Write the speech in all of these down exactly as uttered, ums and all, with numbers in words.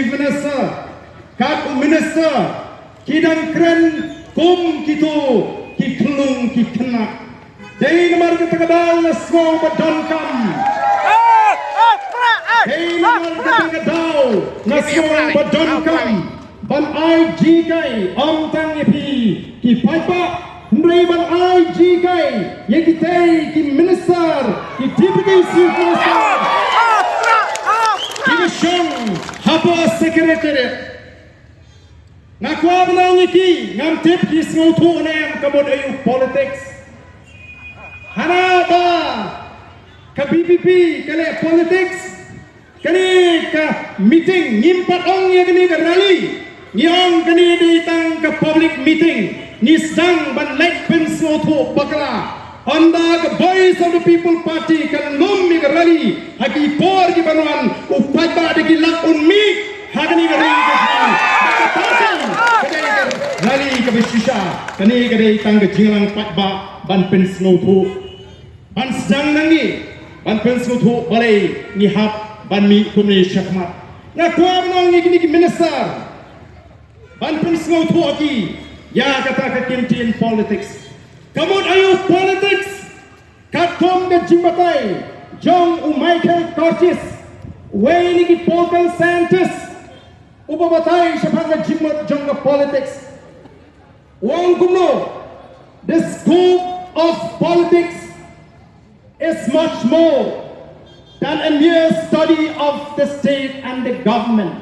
Minister, kat u minister, ki dang kren kum kito ki khyllung ki khynnah. Dei namar kata ka daw nga sngew ba donkam. Dei namar kata ka daw nga sngew ba donkam ban ai jinghikai, ym tang ïa phi ki paidbah, hynrei ban ai jinghikai ïa kitei ki minister, ki deputy chief minister kiba shong hapoh secretariat. Nga kwah ban ong ïa ki, ngam tip ki sngewthuh ne em ka mut aïu politics. Hana ba ka V P P ka leh politics, kane ka meeting ngim pat ong ïa kane ka rally, ngi ong kane dei tang ka public meeting. Ngi sdang ban leit pynsngewthuh bakla. Ynda ka Voice of the People Party kan lum ïa ka rally ha ki por kiban wan, u paidbah da ki lak un mih ha kane ka ri ka jong ngi. Kata ka dei ka rally kaba shisha. Kane ka dei tang ka jingïalang paidbah ban pynsngewthuh, ban sdang nangne, ban pynsngewthuh balei ngi hap ban mih kumne shakhmat. Nga kwah ban ong ïa kine ki minister ban pynsngewthuh ïa ki ïa kata ka kyntien politics. Ka mut aïu politics? Katkum ka jingbatai jong u Michael Curtis, uwei na ki political scientist uba batai shaphang ka jingmut jong ka politics, u ong kumno: "The scope of politics is much more than a mere study of the state and the government."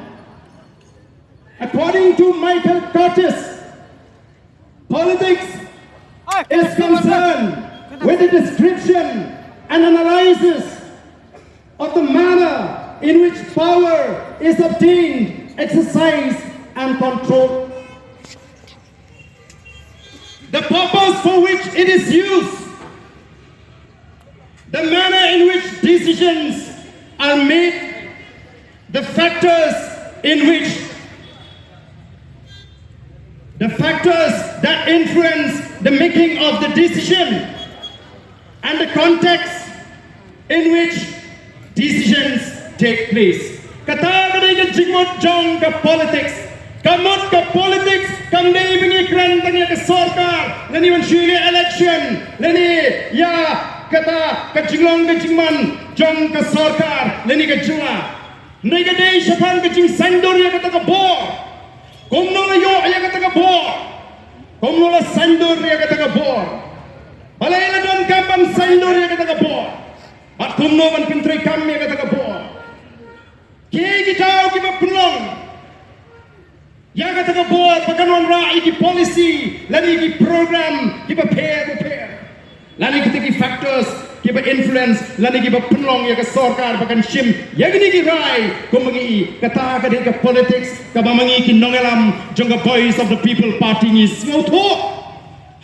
According to Michael Curtis, politics is concerned with the description and analysis of the manner in which power is obtained, exercised, and controlled, the purpose for which it is used, the manner in which decisions are made, the factors in which, the factors that influence the making of the decision, and the context in which decisions take place. Kata ka dei ka jingmut jong ka politics. Ka mut ka politics kam dei ba ngi kren tang ïa ka sorkar lane ban shu ïa election lane ïa kata ka jinglong ka jingman jong ka sorkar lane ka jylla. Hynrei ka dei shaphang ka jingsaindur ïa kata ka bor. Kumno la ïoh ïa kata ka bor? Kumno la saindur ïa kata ka bor? Balei la donkam ban saindur ïa kata ka bor? Bad kumno ban pyntreikam ïa kata ka bor? Kiei ki daw kiba pynlong ïa kata ka bor ba kan wanrah ïa ki policy lane ïa ki program kiba pher ba pher, lane kita ki factors kiba influence lane kiba pynlong ïa ka sorkar ba kan shim ïa kine ki rai? Kumba ngi i, kata ka dei ka politics kaba ma ngi ki nongïalam jong ka Voice of the People Party ngi sngewthuh.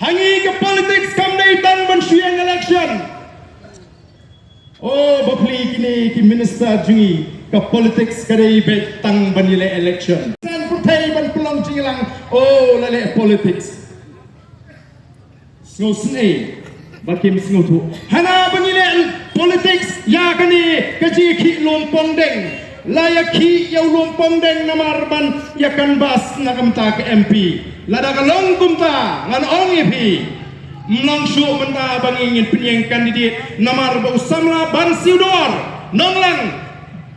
Ha ngi ka politics kam dei tang ban shu ïeng election. Oh, bapli kine ki minister jong ngi, ka politics ka dei beit tang ban ïaleh election. San pyrthei ban pynlong jingïalang, oh, la leh politics. Sngewsynei ba kim sngewthuh. Hana ba ngi leh politics ïa kane ka jingïakhih lum pongdeng. La ïakhih ïa u lum pongdeng namar ban ïa canvass na ka bynta ka M P. Lada ka long kumta, ngan ong ïa phi, ym long shuh mynta ba ngi ngin pynïeng candidate namar ba u samla Ban Siewdor Nonglang,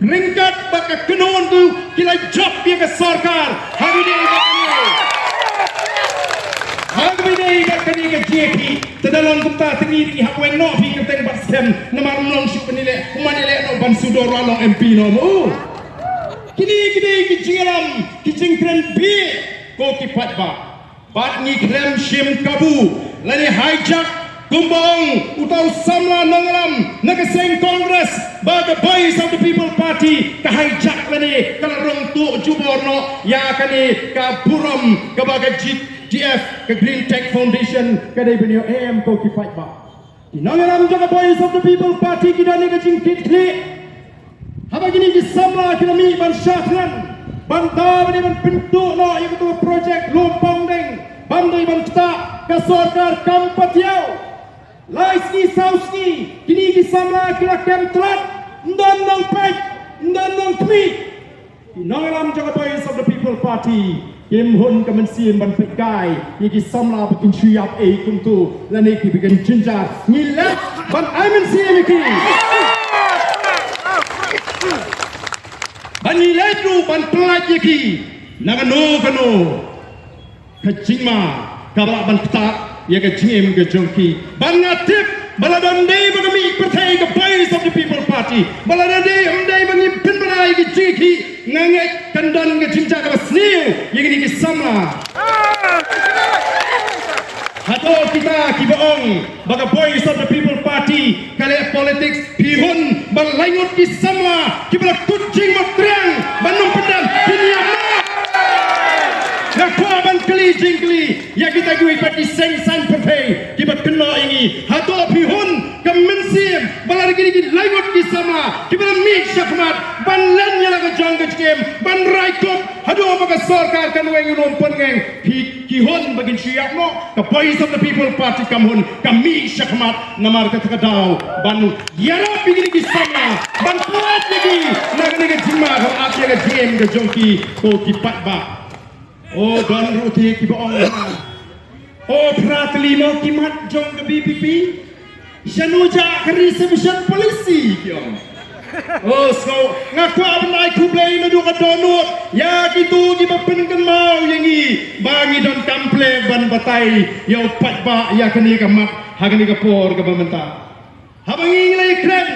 ryngkat bad ka kynhun tu, ki la jop ïa ka sorkar ha kaba ïadei bad kane, ha kaba ïadei bad kane ka jingïakhih. Te da long kumta te ngi ngi hap weng noh phi kyrteng bad skhem, namar ym long shuh ban ïaleh, kumba ïaleh noh Ban Siewdor la long M P noh mo. Kine ki dei ki jingïalam, ki jingkren bieit ko ki paidbah. Bad ngi khlem shim kabu lane hijack kumba ong uta u samla nongïalam na ka seng Congress ba ka Voice of the People Party ka hijack lane ka la rung tuh jubor noh ïa kane ka burom kaba ka G T F, ka Green Tech Foundation ka dei ban ïoh. Em ko ki paidbah, ki nongïalam jong ka Voice of the People Party ki don ïa ka jingkitkhlieh. Haba kine ki samla ki la mih ban shah thngan, ban da ban dei ban pynduh noh ïa kato ka project lum pongdeng, ban dei ban ktah, ka sorkar kam patiaw. Lai sngi saw sngi kine ki samla ki la kem tlot, ym don nongpeit, ym don nongkhmih. Ki nongïalam jong ka Voice of the People Party kim hun ka mynsiem ban peit kai ïa ki samla ba kin shu ïap ei kumto lane kiba kin jynjar. Ngi leh ban ai mynsiem ïa ki. Ba ngi leh ruh ban pyllait ïa ki na kano kano ka jingma kaba lah ban ktah ïa ka jingim ka jong ki. Bad nga tip ba lada ym dei ba ka mih pyrthei ka Voice of the People Party, ba lada dei ym dei ba ngim pynbna ïa ka jingkhih, nga ngeit kan don ka jingjia kaba sniew ïa kine ki samla. Hato kita kiba ong ba ka Voice of the People Party ka leh politics, phi hun ba lai ngut ki samla kiba la kut jingmut triang ban ym pyndem, phin ïa ma. Nga kwah ban kylli jingkylli ïa kita kiwei pat ki seng saiñ pyrthei kiba kynnoh ïa ngi. Hato phi hun ka mynsiem ba la kine ki lai ngut ki samla kiba la mih shakhmat ban len ïa la ka jong ka jingim, ban rai kup haduh ba ka sorkar kan weng ïa u nongpynngeng, phi ki hun ba kin shu ïap noh? Ka Voice of the People Party kam hun, ka mih shakhmat namar kata ka daw ban ïarap ïa kine ki samla, ban pynlait ïa ki na kane ka jingma kaba ap ïa ka jingim ka jong ki, ko ki paidbah. O, don ruh te kiba ong ha. O, phra tylli mo ki mat jong ka V P P. Shano jia ka reservation policy ki ong. O, so nga kwah ban ai khublei naduh ka dohnud ïa kito kiba pynkynmaw ïa ngi ba ngi donkam plie ban batai ïa u paidbah ïa kane ka mat ha kane ka por kaba mynta. Haba ngi la ïakren,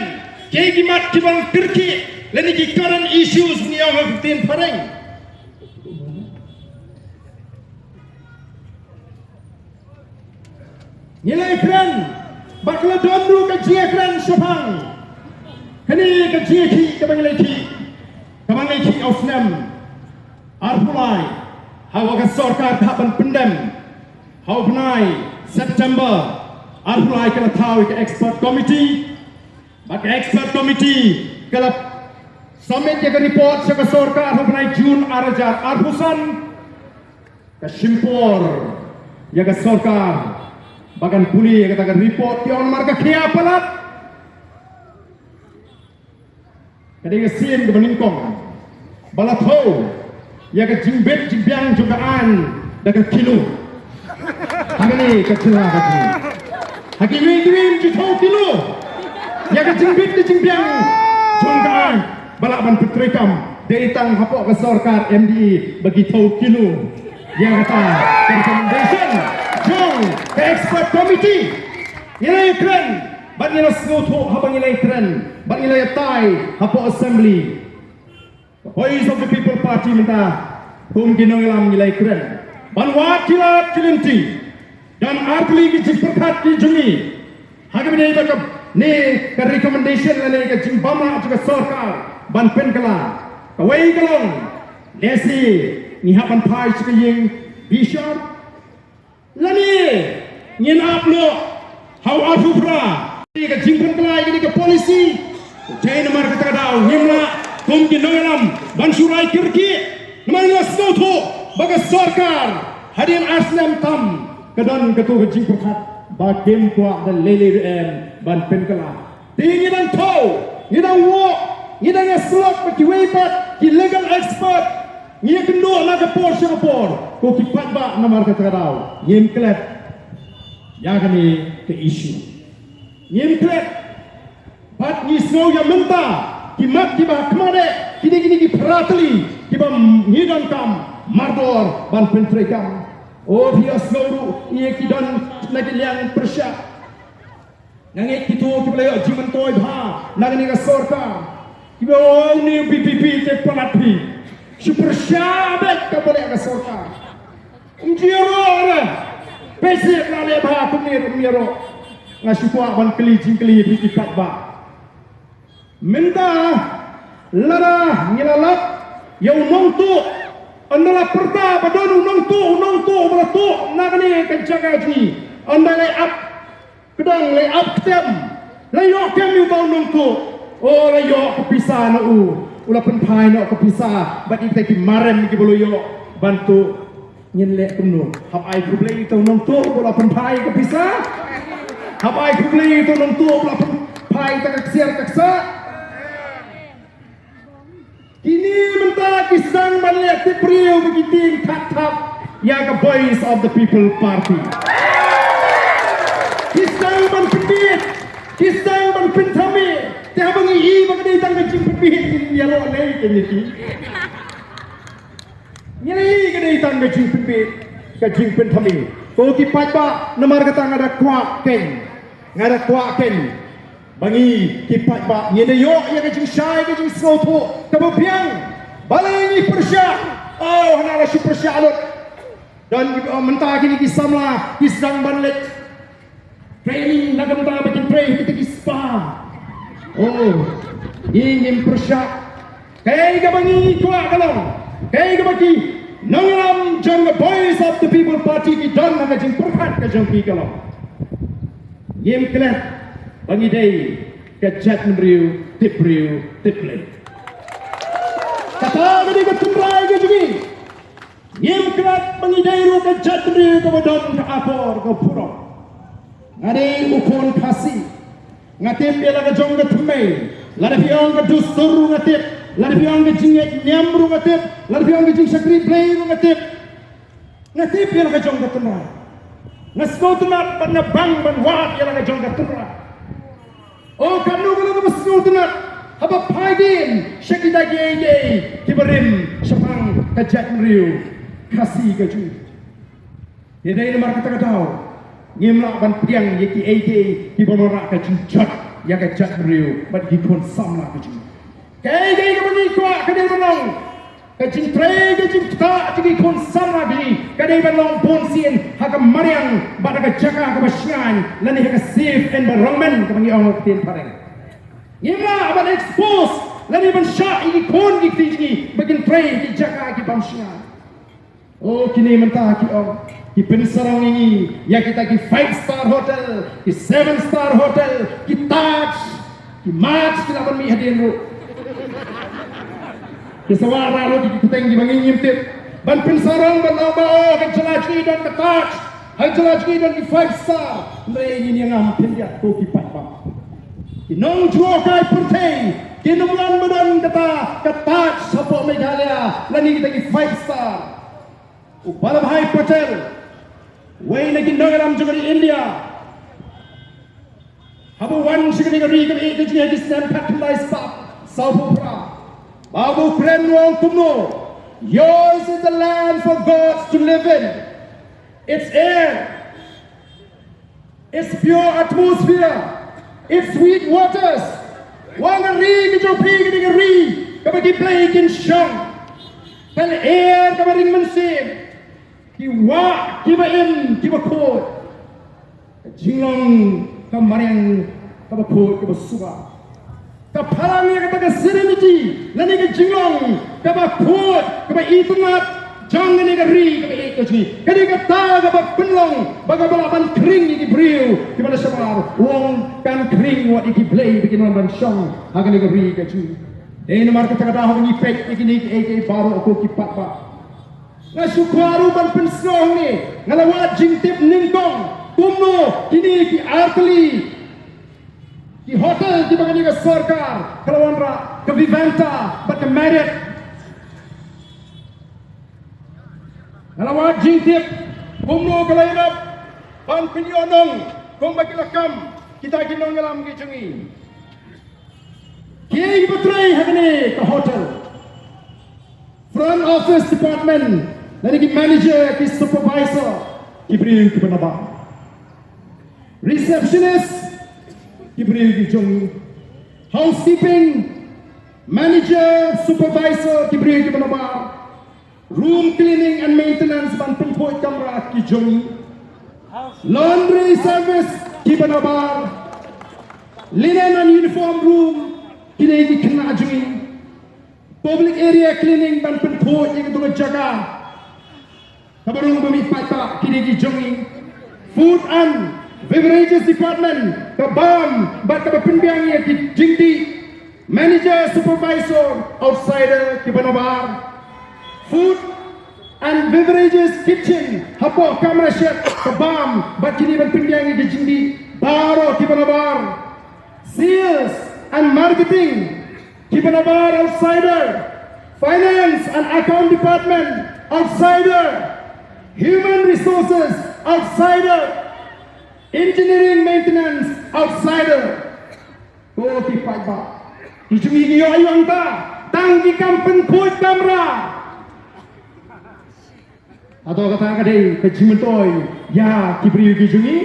kiei ki mat kiba kyrkieh lane ki current issues ngi ong ha ka ktien phareng. Ngi la ïakren, bad ka la don ruh ka jingïakren shaphang kane ka jingïakhih kaba ngi la ïakhih, kaba ngi la ïakhih ha u snem arphew lai, ha kaba ka sorkar ka hap ban pyndem ha u bnai September arphew lai, ka la thaw ïa ka expert committee. Bad ka expert committee ka la submit ïa ka report sha ka sorkar ha u bnai June ar hajar arphew san. Ka shim por ïa ka sorkar ba kan pule ïa kata ka report, ki ong namar ka khia palat. Ka dei ka sien kaba nyngkong ba la thew ïa ka jingbit jingbiang jong ka aiñ da ka kilo. Ha kane ka jylla ka jong ngi, ha kiwei kiwei ym ju thew kilo ïa ka jingbit ka jingbiang jong ka aiñ ba lah ban pyntreikam. Dei tang hapoh ka sorkar M D A ba ki thew kilo ïa kata ka recommendation jong ka expert committee. Ngi la ïakren bad ngi la sngewthuh, haba ngi la ïakren bad ngi la ïatai hapoh assembly, ka Voice of the People Party mynta, kum ki nongïalam ngi la ïakren ban wad ki lad ki lynti. Don artylli ki jingpyrkhat ki jong ngi ha kaba ïadei bad kane ka recommendation lane ka jingbam lah jong ka sorkar ban pynkylla. Kawei ka long, lehse ngi hap ban phai sha ka ïing bishop, lane ngin ap noh ha u arphew phra. Ka jingpynkylla ïa kane ka policy, dei namar kata ka daw ngim lah kum ki nongïalam ban shu rai kyrkieh, namar ngi la sngewthuh ba ka sorkar hadien ar snem tam ka don kato ka jingpyrkhat ba kim kwah da lei lei ruh em ban pynkylla. Te ngi dang thew, ngi dang wad, ngi dang ïasyllok bad kiwei pat ki legal expert. Ngi ïakynduh na ka por sha ka por, ko ki paidbah, namar kata ka daw ngim klet ïa kane ka issue. Ngim klet. Bad ngi sngew ïa mynta ki mat kiba ha khmat eh, kine kine ki phra tylli kiba ngi donkam mardor ban pyntreikam. O, phi ïohsngew ruh ïa ki don na ki liang pyrshah. Nga ngeit kito kiba la ïoh jingmyntoi bha na kane ka sorkar, kiba ong, une u V P P te palat phi. Shu pyrshah beit kaba leh ka sorkar. Ym ju ïaroh re. Phi shu la leh bha kumne ruh ym ïaroh. Nga shu kwah ban kylli jingkylli ïa phi ki paidbah. Mynta lada ngi la lap ïa u nongtuh, ynda la pyrta ba don u nongtuh, u nongtuh ba la tuh na kane ka jaka jong ngi, ynda la ap kdang, la ap ktem, la ïoh kem ïa uta u nongtuh. O, la ïoh ka pisa na u, u la pynphai noh ka pisa bad ita ki marem kiba la ïoh ban tuh. Ngin leh kumno? Hap ai khublei ïa uta u nongtuh ba u la pynphai ka pisa? Hap ai khublei ïa uta u nongtuh ba u la pynphai ïa ka ksiar ka ksah? Kine mynta ki sdang ban leh tip briew ba ki tieng thap thap ïa ka Voice of the People Party. Ki sdang ban pynbit, ki sdang ban pynthame. Te haba ngi i ba ka dei tang ka jingpynbit, ngi ïa leh lei ka ngi ki. Ngi la i ka dei tang ka jingpynbit, ka jingpynthame. Ko ki paidbah, namar kata nga da kwah keiñ, nga da kwah keiñ ba ngi ki paidbah ngin ïoh ïa ka jingshai, ka jingsngewthuh kaba biang. Balei ngi pyrshah? Oh, hana la shu pyrshah lut. Don ki, oh, mynta kine ki samla ki sdang ban leit training na ka bynta ba kin trei kita ki spa. Oh, ngi ngim pyrshah. Kaei kaba ngi kwah ka long, kaei kaba ki nongïalam jong ka Voice of the People Party ki don ha ka jingpyrkhat ka jong ki ka long, ngim klet ba ngi dei ka jaitbynriew tip briew tip Blei. Kata ka dei ka tynrai ka jong ngi. Ngim klet ba ngi dei ruh ka jaitbynriew kaba don ka akor ka pura. Nga dei u khun Khasi. Nga tip ïa la ka jong ka thymmei. Lada phi ong ka dustur ruh nga tip. Lada phi ong ka jingngeit niam ruh nga tip. Lada phi ong ka jingshakri Blei ruh nga tip. Nga tip ïa la ka jong ka tynrai. Nga sngewtynnat bad nga bang ban wad ïa la ka jong ka tynrai. Oh, katno ka long kaba sngewtynnat haba phai dien sha kita kiei kiei kiba rim shaphang ka jaitbynriew Khasi ka jong ngi. Te dei namar kata ka daw ngim lah ban pdiang ïa kiei kiei kiba wanrah ka jingjot ïa ka jaitbynriew bad ki khun samla ka jong ngi. Kaei kaei kaba ngi kwah ka dei ban long ka jingtrei, ka jingktah jong ki khun samla ka jong ngi ka dei ban long bunsien ha ka mariang bad ha ka jaka kaba shngaiñ lane ha ka safe environment kaba ngi ong ha ka ktien phareng. Ngim lah ban expose lane ban shah ïa ki khun ki kti jong ngi ba kin trei ha ki jaka ki bym shngaiñ. Oh, kine mynta ki ong ki pynsarong ïa ngi ïa kita ki five star hotel, ki seven star hotel, ki Taj, ki Marriott, ki lah ban mih hadien ruh. Ki sa wanrah ruh ki kyrteng kiba ngi ngim tip ban pynsarong ban ong ba, oh, ka jylla jong ngi don ka Taj, ha ka jylla jong ngi don ki five star. Hynrei ngin ïa ngam khyndiat ko ki paidbah. Ki nongjngohkai pyrthei kin ym wan ba don kata ka Taj hapoh Meghalaya lane kita ki five star. U Vallabhbhai Patel, uwei na ki nongïalam jong ka ri India, haba u wan sha kane ka ri kaba ïeit ka jong ngi ha ki snem khatkhyndai spah sawphew phra, ba u kren u ong kumno, "Yours is the land for gods to live in. Its air, its pure atmosphere, its sweet waters." U ong ka ri ka jong phi ka dei ka ri kaba ki blei kin shong. Ka lyer kaba ring mynsiem, ki wah kiba im kiba khuid, ka jinglong ka mariang kaba khuid kaba suba. Ka phalang ïa kata ka serenity lane ka jinglong kaba khuid kaba itynnad jong kane ka ri kaba ïeit ka jong ngi. Ka dei kata kaba pynlong ba kaba lah ban khring ïa ki briew kiba na shabar. U ong kan khring wat ïa ki blei ba kin wan ban shong ha kane ka ri ka jong ngi. Dei namar kata ka daw haba ngi peit ïa kine kiei kiei baroh ko ki paidbah, nga shu kwah ruh ban pynsngew hangne, nga la wad jingtip nyngkong kumno kine ki artylli ki hotel kiba kane ka sorkar ka la wanrah, ka Vivanta bad ka Marriott. Nga la wad jingtip kumno ka la ïarap ban pynïoh nong kumba ki la kam kita ki nongïalam ki jong ngi. Kiei kiba trei ha kane ka hotel? Front office department, lane ki manager, ki supervisor, ki briew kiba nabar. Receptionist, ki briew ki jong ngi. Housekeeping, manager, supervisor, ki briew kiba nabar. Room cleaning and maintenance, ban pynkhuid kamra, ki jong ngi. Laundry service, kiba nabar. Linen and uniform room, kine ki khynnah jong ngi. Public area cleaning, ban pynkhuid ïa katu ka jaka kaba rung ba mih paidbah, kine ki jong ngi. Food and beverages department, ka bam bad kaba pynbiang ïa ki jingdih. Manager, supervisor, outsider, kiba nabar. Food and beverages kitchen, hapoh kamra shed, ka bam bad kine ban pynbiang ïa ki jingdih, baroh kiba nabar. Sales and marketing, kiba nabar, outsider. Finance and Account Department, outsider. Human Resources, outsider. Engineering Maintenance, outsider. Ko ki paidbah, ki jong ngi ki ïoh ïa kata, tang ki kam pynkhuid kamra. Hato kata ka dei ka jingmyntoi ïa ki briew ki jong ngi?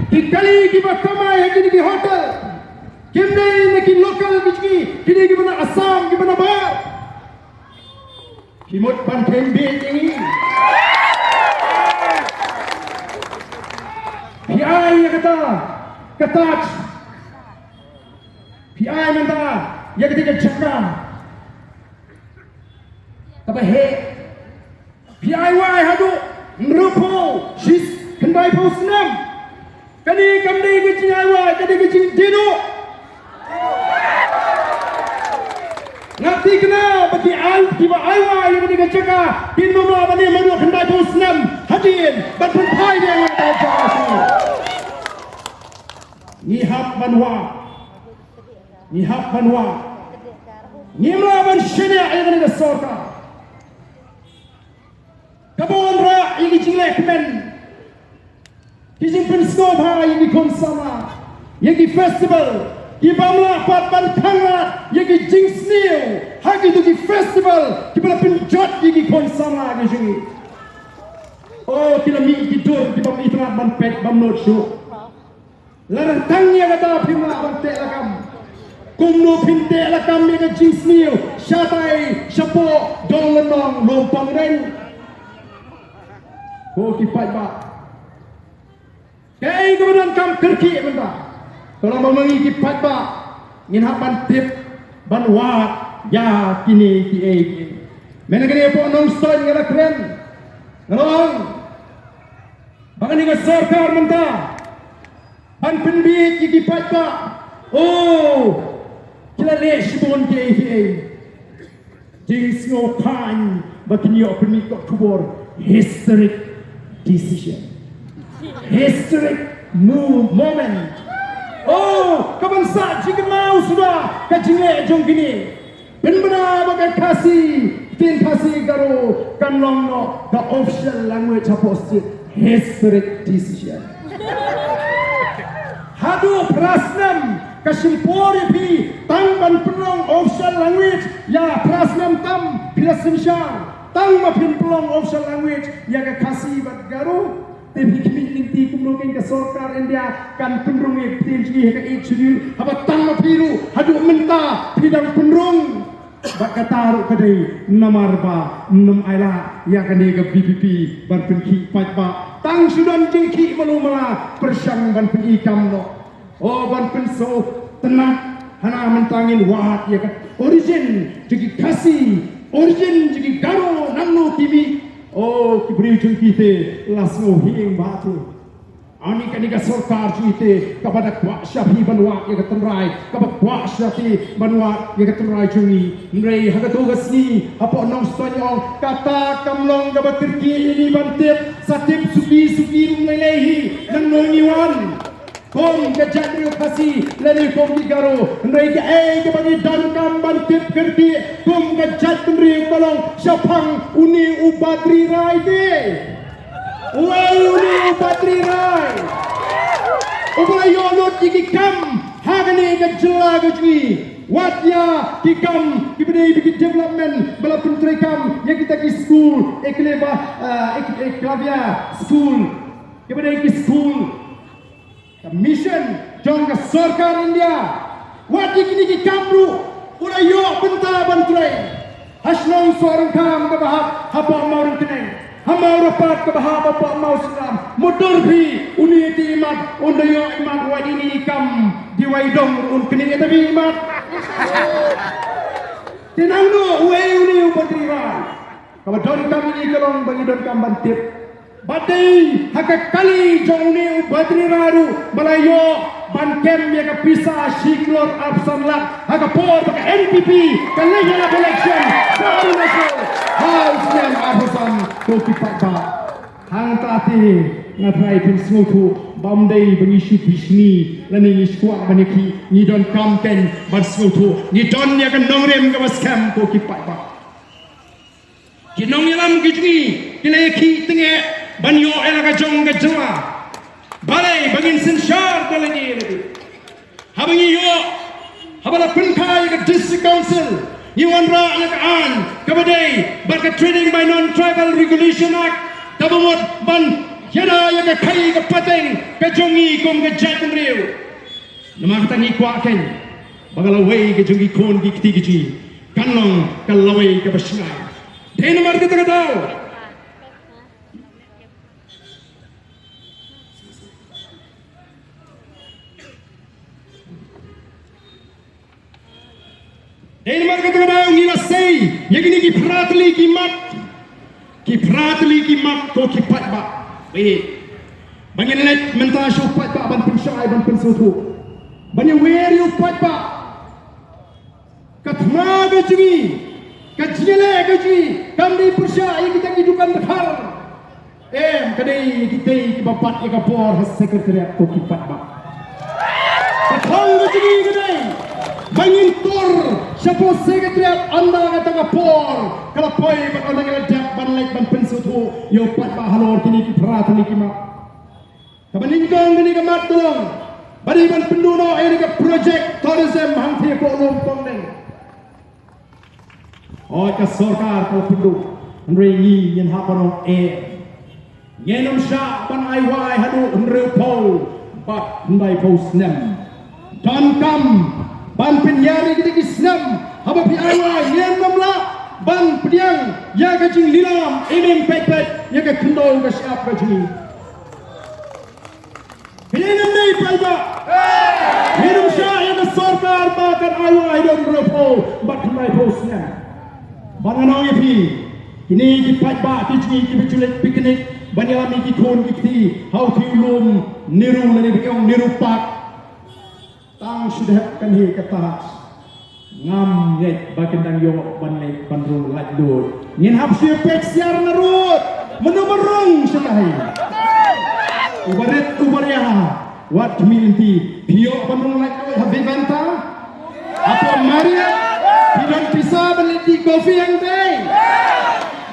Ki kali kiba kamai ha kine ki hotel kim dei na ki local ki jong ngi, ki dei kiba na Assam, kiba na Bah. Phi mut ban kheiñ beit ïa ngi? Phi ai ïa kata ka touch, phi ai mynta ïa kata ka jaka kaba heh. Phi ai wai haduh hynriewphew, shi, khyndaiphew snem. Kane kam dei ka jingai wai, ka dei ka jingdie duh. Nga thikna ba ki ai, kiba ai wai ïa kane ka jaka kin ym lah ban im haduh khyndaiphew snem hadien ban pynphai ïa kane ka jaka. Ngi hap ban wad, ngi hap ban wad. Ngim lah ban shaniah ïa kane ka sorkar. Kaba wanrah ïa ki jingleh kmen, ki jingpynsngewbha ïa ki khun samla, ïa ki festival, ki bym lah pat ban khanglad ïa ki jingsniew ha kito ki festival kiba la pynjot ïa ki khun samla ki jong ngi. Oh, ki la mih ki dur kiba ym itynnad ban peit bym nud shuh. Lada tang ïa kata phim lah ban teh lakam, kumno phin teh lakam ïa ka jingsniew shatai shapoh Dong Lynnong Lumpong Reng? Ko ki paidbah, kaei kaba donkam kyrkieh mynta? Tang ba ma ngi ki paidbah ngin hap ban tip ban wad ïa kine kiei kiei. Mynta kane hapoh Nongstoiñ nga la kren, nga la ong ba kane ka sorkar mynta ban pynbieit ïa ki paidbah. Oh, ki la leh shibun kiei kiei. Jingsngewkhlaiñ ba kin ïoh pynmih ka khubor. Historic decision. Historic mo-, moment. Oh, ka ban sah jingkynmaw suda ka jingleh jong kine. Pynbna ba ka Khasi, ktien Khasi Garo kan long noh ka official language hapoh state. Historic decision. Haduh phra snem ka shim por ïa phi tang ban pynlong official language. Ïa phra snem tam phi la synshar, tang ba phin pynlong official language ïa ka Khasi bad Garo. Te phi khmih lynti kumno kein ka sorkar India kan pynrung ïa ka ktien jong ngi ha ka Eighth Schedule, haba tang ma phi ruh haduh mynta phi dang pynrung. Bad kata ruh ka dei namar ba ym ai lad ïa kane ka V P P ban pynkhih paidbah. Tang shu don jingkhih malu mala pyrshang ban pyni kam noh. Oh, ban pynsngewtynnat, hana mynta ngin wad ïa ka origin jong ki Khasi, origin jong ki Garo, nangno ki mih. Oh, ki briew jong ki te la sngew hiing bha te. Ani kane ka sorkar jong ki te kaba da kwah sha phi ban wad ïa ka tynrai, kaba kwah sha phi ban wad ïa ka tynrai jong ngi. Hynrei ha kato ka sngi hapoh Nongstoiñ ong kata kam long kaba kyrkieh ïa ngi ban tip, sa tip suki suki ruh lei lei hi, nangno ngi wan. Kum ka jaitbynriew Khasi lane kum ki Garo, hynrei kaei kaba ngi donkam ban tip kyrkieh kum ka jaitbynriew ka long shaphang une u Badri Rai te. Uei une u Badri Rai? Uba la ïoh lut ïa ki kam ha kane ka jylla ka jong ngi. Wat ïa ki kam kiba dei ki development ba la pyntreikam ïa kita ki skul, Ekleva, ah, Ek-, Eklavya skul, kiba dei ki skul ka mission jong ka sorkar India. Wat ïa kine ki kam ruh u la ïoh bynta ban trei. Ha shnong Sohryngkham kaba hap hapoh Mawryngkneng, ha Mawrapat kaba hap hapoh Mawsynram. Mutdur phi, une te imat un da ïoh imat, wat ïa kine ki kam, dei wai dong un knieh ïa ta phi imat. Te nangno uei une u Badri Rai? Kaba donkam ïa ngi ka long ba ngi donkam ban tip. Ba dei ha ka kali jong une u Badri Rai ruh ba la ïoh ban kem ïa ka pisa shi klur arphew san lak ha ka por ba ka N P P ka leh ïalap election ka Arunachal ha u snem arphew san. Ko ki paidbah, hangta te Nga trai phin sngewthuh ba ym dei ba ngi shu bishni lane ngi shu kwah ban ïakhih, ngi donkam kein ban sngewthuh. Ngi don ïa ka nongrim kaba skhem ko ki paidbah. Ki nongïalam ki jong ngi ki la ïakhih tyngeh ban ïoh ïa la ka jong ka jylla. Balei ba ngin synshar da lade lade? Haba ngi ïoh, haba la pynkha ïa ka District Council, ngi wanrah ïa ka aiñ kaba dei bad ka Trading by Non-Tribal Regulation Act kaba mut ban ïada ïa ka khaii ka pateng ka jong ngi kum ka jaitbynriew. Namar kata ngi kwah kein ba ka lawei ka jong ki khun ki kti ki jong ngi kan long ka lawei kaba shngaiñ. Dei namar kata ka daw Dei namar kata ka daw ngi la sei ïa kine ki phra tylli ki mat. Ki phra tylli ki mat ko ki paidbah. Ba ïeit ba ngin leit mynta sha u paidbah ban pynshai ban pynsngewthuh. Ban ïawer ïa u paidbah. Ka thma ka jong ngi, ka jingïaleh ka jong ngi kam dei pyrshah ïa kita ki dukan dkhar. Em, ka dei ïa kitei kiba bat ïa ka bor ha Secretariat ko ki paidbah. Ka thong ka jong ngi ka dei ba ngin tur shapoh Secretariat ynda kata ka por ka la poi bad ynda ngi la dep ban leit ban pynsngewthuh ïa u paidbah halor kine ki phra tylli ki mat. Kaba nyngkong kane ka mat ka long ba dei ban pynduh noh ïa kane ka project tourism hangtei hapoh Lum Pongdeng. Hooid, ka sorkar ka la pynduh, hynrei ngi ngin hap ban ong eh. Ngin ym shah ban ai wai haduh hynriewphew bad hynriewphew snem. Donkam ban pynïar ïa kita ki snem haba phi ai wai, ngin ym lah ban pdiang ïa ka jinglilam im im peit peit ïa ka khyndew ka shyiap ka jong ngi. Ka ïeng ym dei paidbah. Ngin ym shah ïa ka sorkar ba kan ai wai haduh hynriewphew bad hynriewphew snem. Bad ngan ong ïa phi, kine ki paidbah ki jong ngi kiba ju leit picnic ban ïalam ïa ki khun ki kti ha u thiew lum Nehru lane ba ki ong Nehru Park. Tang shu dep kane ka Taj. Ngam ngeit ba kin dang ïoh ban leit ban rung laitluid. Ngin hap shu peit sha na rud. Mano ba rung sha tahi? U barit u baria. Wat khmih lynti. Phi ïoh ban rung laitluid ha Vivanta? Hapoh Marriott? Phi don pisa ban leit tea coffee hangtei?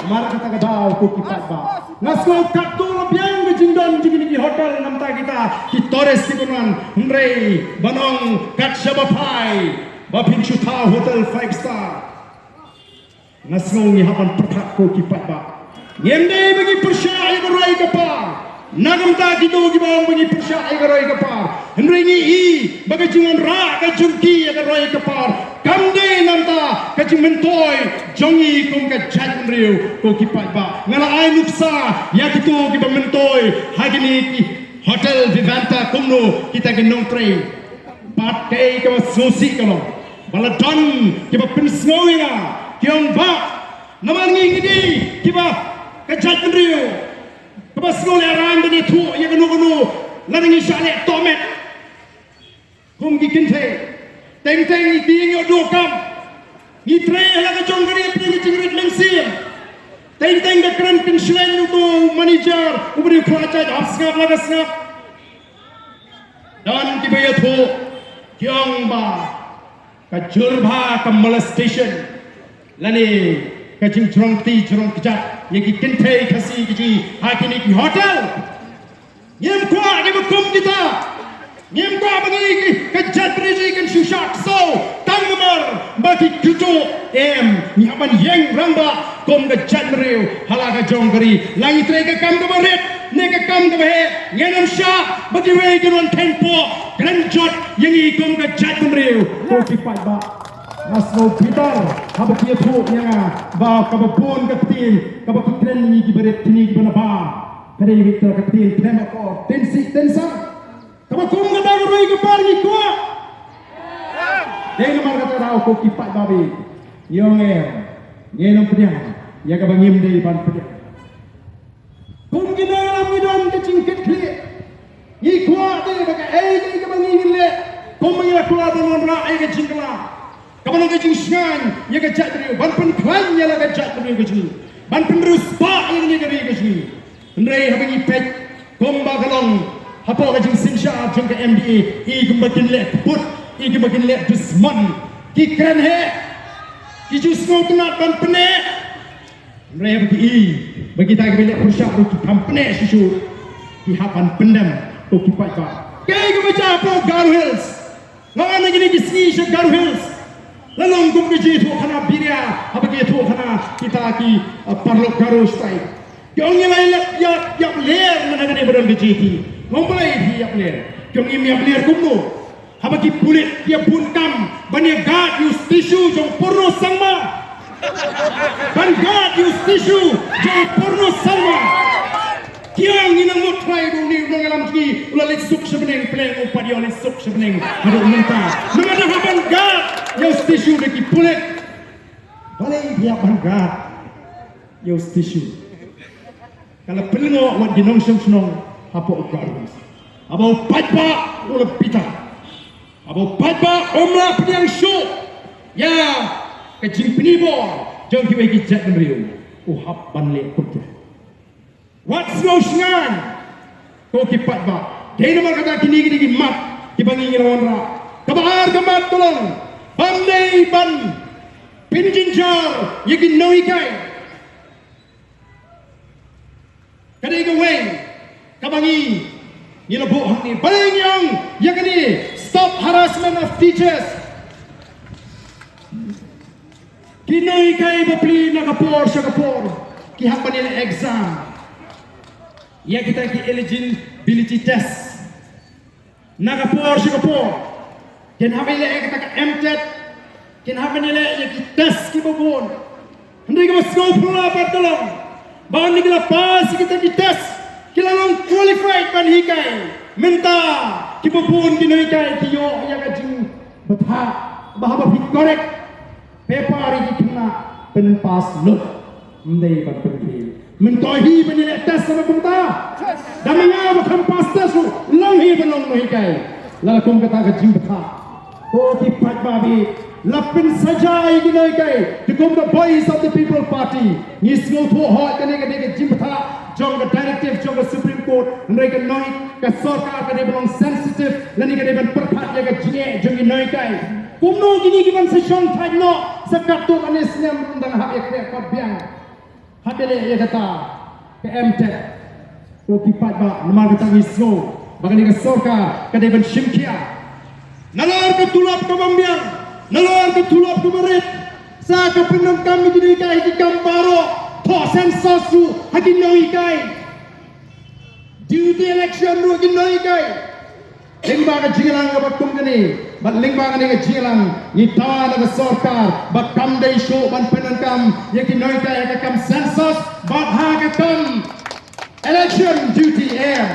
Namar kata ka daw ko ki paidbah. Nga sngew katto la biang ka jingdon jong kine ki hotel namar kita ki tourist kiba wan, hynrei ban ong kat shaba phai ba phin shu thaw hotel five star. Nga sngew ngi hap ban pyrkhat ko ki paidbah. Ngim dei ba ngi pyrshah ïa ka roi ka par. Na ka bynta kito kiba ong ba ngi pyrshah ïa ka roi ka par, hynrei ngi i ba ka jingwanrah ka jong ki ïa ka roi ka par kam dei namar ka jingmyntoi jong ngi kum ka jaitbynriew ko ki paidbah. Nga la ai nuksa ïa kito kiba myntoi ha kine ki hotel Vivanta kumno kita ki nongtrei. Bad kaei kaba sngewsih ka long ba la don kiba pynsngew ïa nga ki ong ba namar ngi ngi dei kiba ka jaitbynriew kaba sngew lehrain ban ïathuh ïa kano kano lada ngi shah leh tohmet. Kum ki kynthei, teng teng ngi tieng ïoh duh kam. Ngi trei ha la ka jong ka ri pdeng ka jingrit mynsiem. Teng teng ka kren kynshleng uto u manager uba dei u khlajait hap sngap la ka sngap. Don kiba ïathuh ki ong ba ka jur bha ka molestation lane ka jingjrong kti jrong kjat ïa ki kynthei Khasi ki jong ngi ha kine ki hotel. Ngim kwah kiba kum kita. Ngim kwah ba ngi ki ka jaitbynriew kan shu shah ksew tang namar ba ki kyntu. Em, ngi hap ban ïeng rangbah kum ka jaitbynriew ha la ka jong ka ri. La ngi trei ka kam kaba rit ne ka kam kaba heh, ngin ym shah ba kiwei kin wan theng poh kren jot ïa ngi kum ka jaitbynriew. Ko ki paidbah, nga sngew bitar haba ki ïathuh ïa nga ba kaba bun ka ktien kaba ki kren ïa ngi kiba rit kine kiba na bar. Ka dei ïa ka ktien khlem akor, tynsih tynsar. Kaba kum kata ka roi ka par ngi kwah. Dei namar kata ka daw ko ki paidbah, ngi ong em, ngin ym pdiang ïa kaba ngim dei ban pdiang. Kum ki nongïalam ngi don ka jingkitkhlieh. Ngi kwah te ba kaei kaei kaba ngi ngin leh, kum ba ngi la kular ban wanrah ïa ka jingkylla, kaba long ka jingshngaiñ ïa ka jaitbynriew, ban pynkhlaiñ ïa la ka jaitbynriew ka jong ngi, ban pynriewspah ïa kane ka ri ka jong ngi. Hynrei haba ngi peit Kumba ka long hapoh ka jingsynshar jong ka M D A, i kumba kin leh kput, i kumba kin leh dusmon. Ki kren heh, ki ju sngewtynnat ban pyneh. Hynrei ba ki i, ba kita kiba leh pyrshah ruh ki kham pyneh shuh shuh, ki hap ban pyndem, ko ki paidbah. Kaei kaba jia hapoh Garo Hills? Nga wan na kine ki sngi sha Garo Hills. La long kum ka jingthoh khana biria, haba ki thoh khana kita ki, uh, paralok Garo shatai. Ki ong ngi la ïap, ïap, ïap ler man ha kane ba don ka jingïakhih. Nga ong balei phi ïap ler? Ki ong ngim ïap ler kumno? Haba ki pulit ki ïa bun kam ban ïa guard ïa u statue jong Purno Sangma. Ban guard ïa u statue jong Purno Sangma. Ki ong ngi nang mut trai ba une u nongïalam jong ngi u la leit suk sha bneng, pynlong u pat ïa u leit suk sha bneng. Haduh mynta. Namar da hap ban guard ïa u statue da ki pulit. Balei phi hap ban guard ïa u statue? Ka la pynlyngngoh wat ki nongshong shnong hapoh Garo Hills. Haba u paidbah u la bitar. Haba u paidbah um lah pdiang shuh ïa ka jingpynibor jong kiwei ki jaitbynriew, u hap ban leh kumta. Wat sngew shngaiñ ko ki paidbah. Dei namar kata kine ki dei ki mat kiba ngi ngi la wanrah. Kaba ar ka mat ka long, bym dei ban pynjynjar ïa ki nonghikai. Ka dei kawei kaba ngi ngi la buh hangne. Balei ngi ong ïa kane, stop harassment of teachers? Ki nonghikai bapli na ka por sha ka por ki hap ban ïaleh exam ïa kita ki eligibility test. Na ka por sha ka por kin hap ban ïaleh ïa kita ka M TET, kin hap ban ïaleh ïa ki test kiba bun. Hynrei kaba sngewphylla pat ka long ba hynrei ki la pass ïa kita ki test, ki la long qualified ban hikai. Mynta kiba bun ki nonghikai ki ïoh ïa ka jingbthah ba haba phi correct paper ïa ki khynnah pynpass lut. Ym dei ban pynkhih. Mynta hi ban ïaleh test na kumta. Da ma nga ba kham pass test ruh long hi ban long nonghikai. Lada kum kata ka jingbthah. Ko ki paidbah, la pynsaja ïa ki nonghikai. Te kum ka Voice of the People Party ngi sngewthuh hooid kane ka dei ka jingbthah jong ka directive jong ka Supreme Court. Hynrei ka nonghikai, ka sorkar ka dei ban long sensitive lane ka dei ban pyrkhat ïa ka jingeh jong ki nonghikai. Kumno kine ki ban sa shongthait noh sa katto katne snem, dang hap ïakhreh kot biang. Hap ïaleh ïa kata ka M TET. Ko ki paidbah, namar kata ngi sngew ba kane ka sorkar ka dei ban shim khia. Nalor ka tulop kaba biang, nalor ka tulop kaba rit, sa ka pyndonkam ïa ki nonghikai ha ki kam baroh, thoh census ruh ha ki nonghikai. Duty election ruh ha ki nonghikai. Lyngba ka jingïalang kaba kum kane bad lyngba kane ka jingïalang ngi dawa na ka sorkar ba kam dei shuh ban pyndonkam ïa ki nonghikai ha ka kam census bad ha ka kam election duty, em.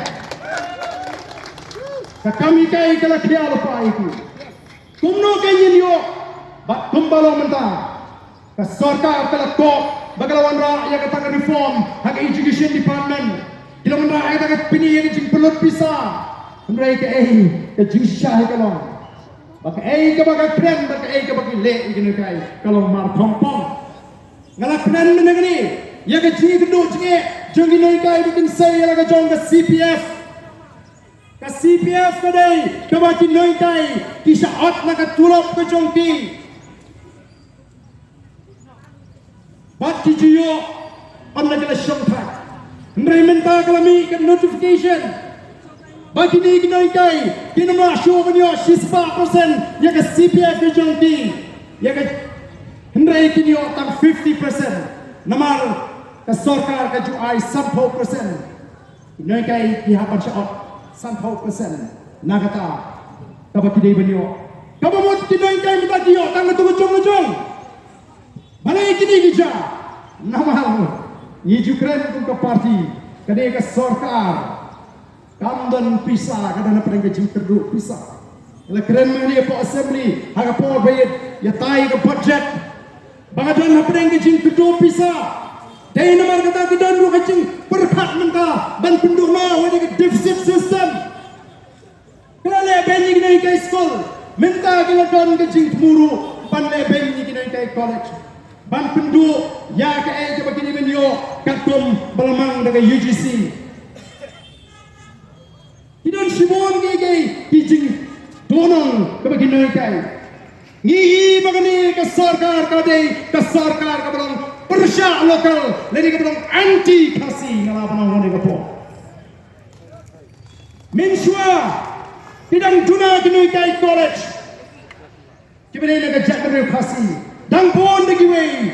Ka kam hikai ka la khia lypa ïa ki. Kumno ka ngin ïoh bad kumba long mynta? Ka sorkar ka la koh ba ka la wanrah ïa kata ka reform ha ka education department. Ki la wanrah ïa kata ka pyni ïa ka jingpynlut pisa. Hynrei kaei ka jingshisha hi ka long ba kaei kaba ka kren bad kaei kaba ki leh ïa ki nonghikai ka long mar pong pong. Nga la kren mynne kane ïa ka jingkynduh jingeh jong ki nonghikai ba kin sei ïa la ka jong ka C P F. Ka C P F ka dei kaba ki nonghikai ki shah ot na ka tulop ka jong ki. Bad ki ju ïoh ynda ki la shongthait. Hynrei mynta ka la mih ka notification ba kine ki nonghikai kin ym lah shuh ban ïoh shispah percent ïa ka C P F ka jong ki. Ïa ka, hynrei kin ïoh tang fifty percent. Namar ka sorkar ka ju ai sanphew percent. Ki nonghikai ki hap ban shah ot sanphew percent na kata kaba ki dei ban ïoh. Kaba mut ki nonghikai mynta ki ïoh tang katu ka jong ka jong. Balei kine ki jia? Namar ngi ju kren kum ka party, ka dei ka sorkar kam don pisa, ka don hapdeng ka jingkyrduh pisa. La kren mynne hapoh assembly ha ka por ba ïa, ïatai ka budget. Ba ka don hapdeng ka jingkyrduh pisa. Dei namar kata ka don ruh ka jingpyrkhat mynta ban pynduh noh ïa ka deficit system. Ka la leh beiñ ïa ki nonghikai skul, mynta ka la don ka jingthmu ruh ban leh beiñ ïa ki nonghikai college. Ban pynduh ïa kaei kaba ki dei ban ïoh katkum ba la mang da ka U G C. nong kaba ki nonghikai. Ngi i ba kane ka sorkar ka dei ka sorkar kaba long pyrshah local lane kaba long anti Khasi, nga la ban ong ha kane ka por. Mynshuwa ki dang duna ki nonghikai college kiba dei na ka jaitbynriew Khasi, dang bun da kiwei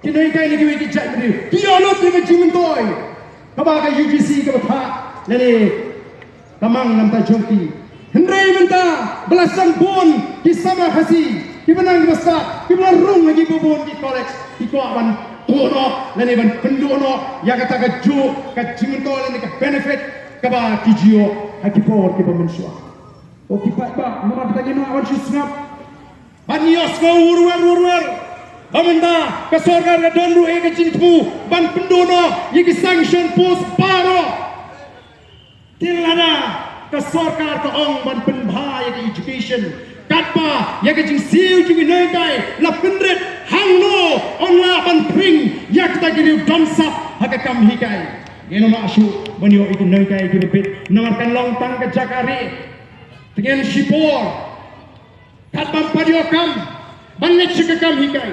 ki nonghikai na kiwei ki jaitbynriew ki ïoh lut ïa ka jingmyntoi kaba ka U G C kaba thah lane ka mang na bynta jong ki. Hynrei mynta ba la sdang bun ki samla Khasi kiba nang kiba stad kiba la rung ha kiba bun ki college, ki kwah ban tuh noh lane ban pynduh noh ïa kata kajuh ka jingmyntoi lane ka benefit kaba ki ju ïoh ha ki por kiba mynshuwa. Ko ki paidbah, namar kata ngim lah ban shu sngap ban ïohsngew wurwer wurwer ba mynta ka sorkar ka don ruh ïa ka jingthmu ban pynduh noh ïa ki sanction post baroh. Te lada ka sorkar ka ong ban pynbha ïa ka education katba ïa ka jingsiew jong ki nonghikai la pynrit, hangno yn lah ban pring ïa kita ki riew don sap ha ka kam hikai? Ngin ym lah shuh ban ïoh ïa ki nonghikai kiba bit namar kan long tang ka jaka rieh. Te ngin shipor kat bym pat ïoh kam ban leit sha ka kam hikai.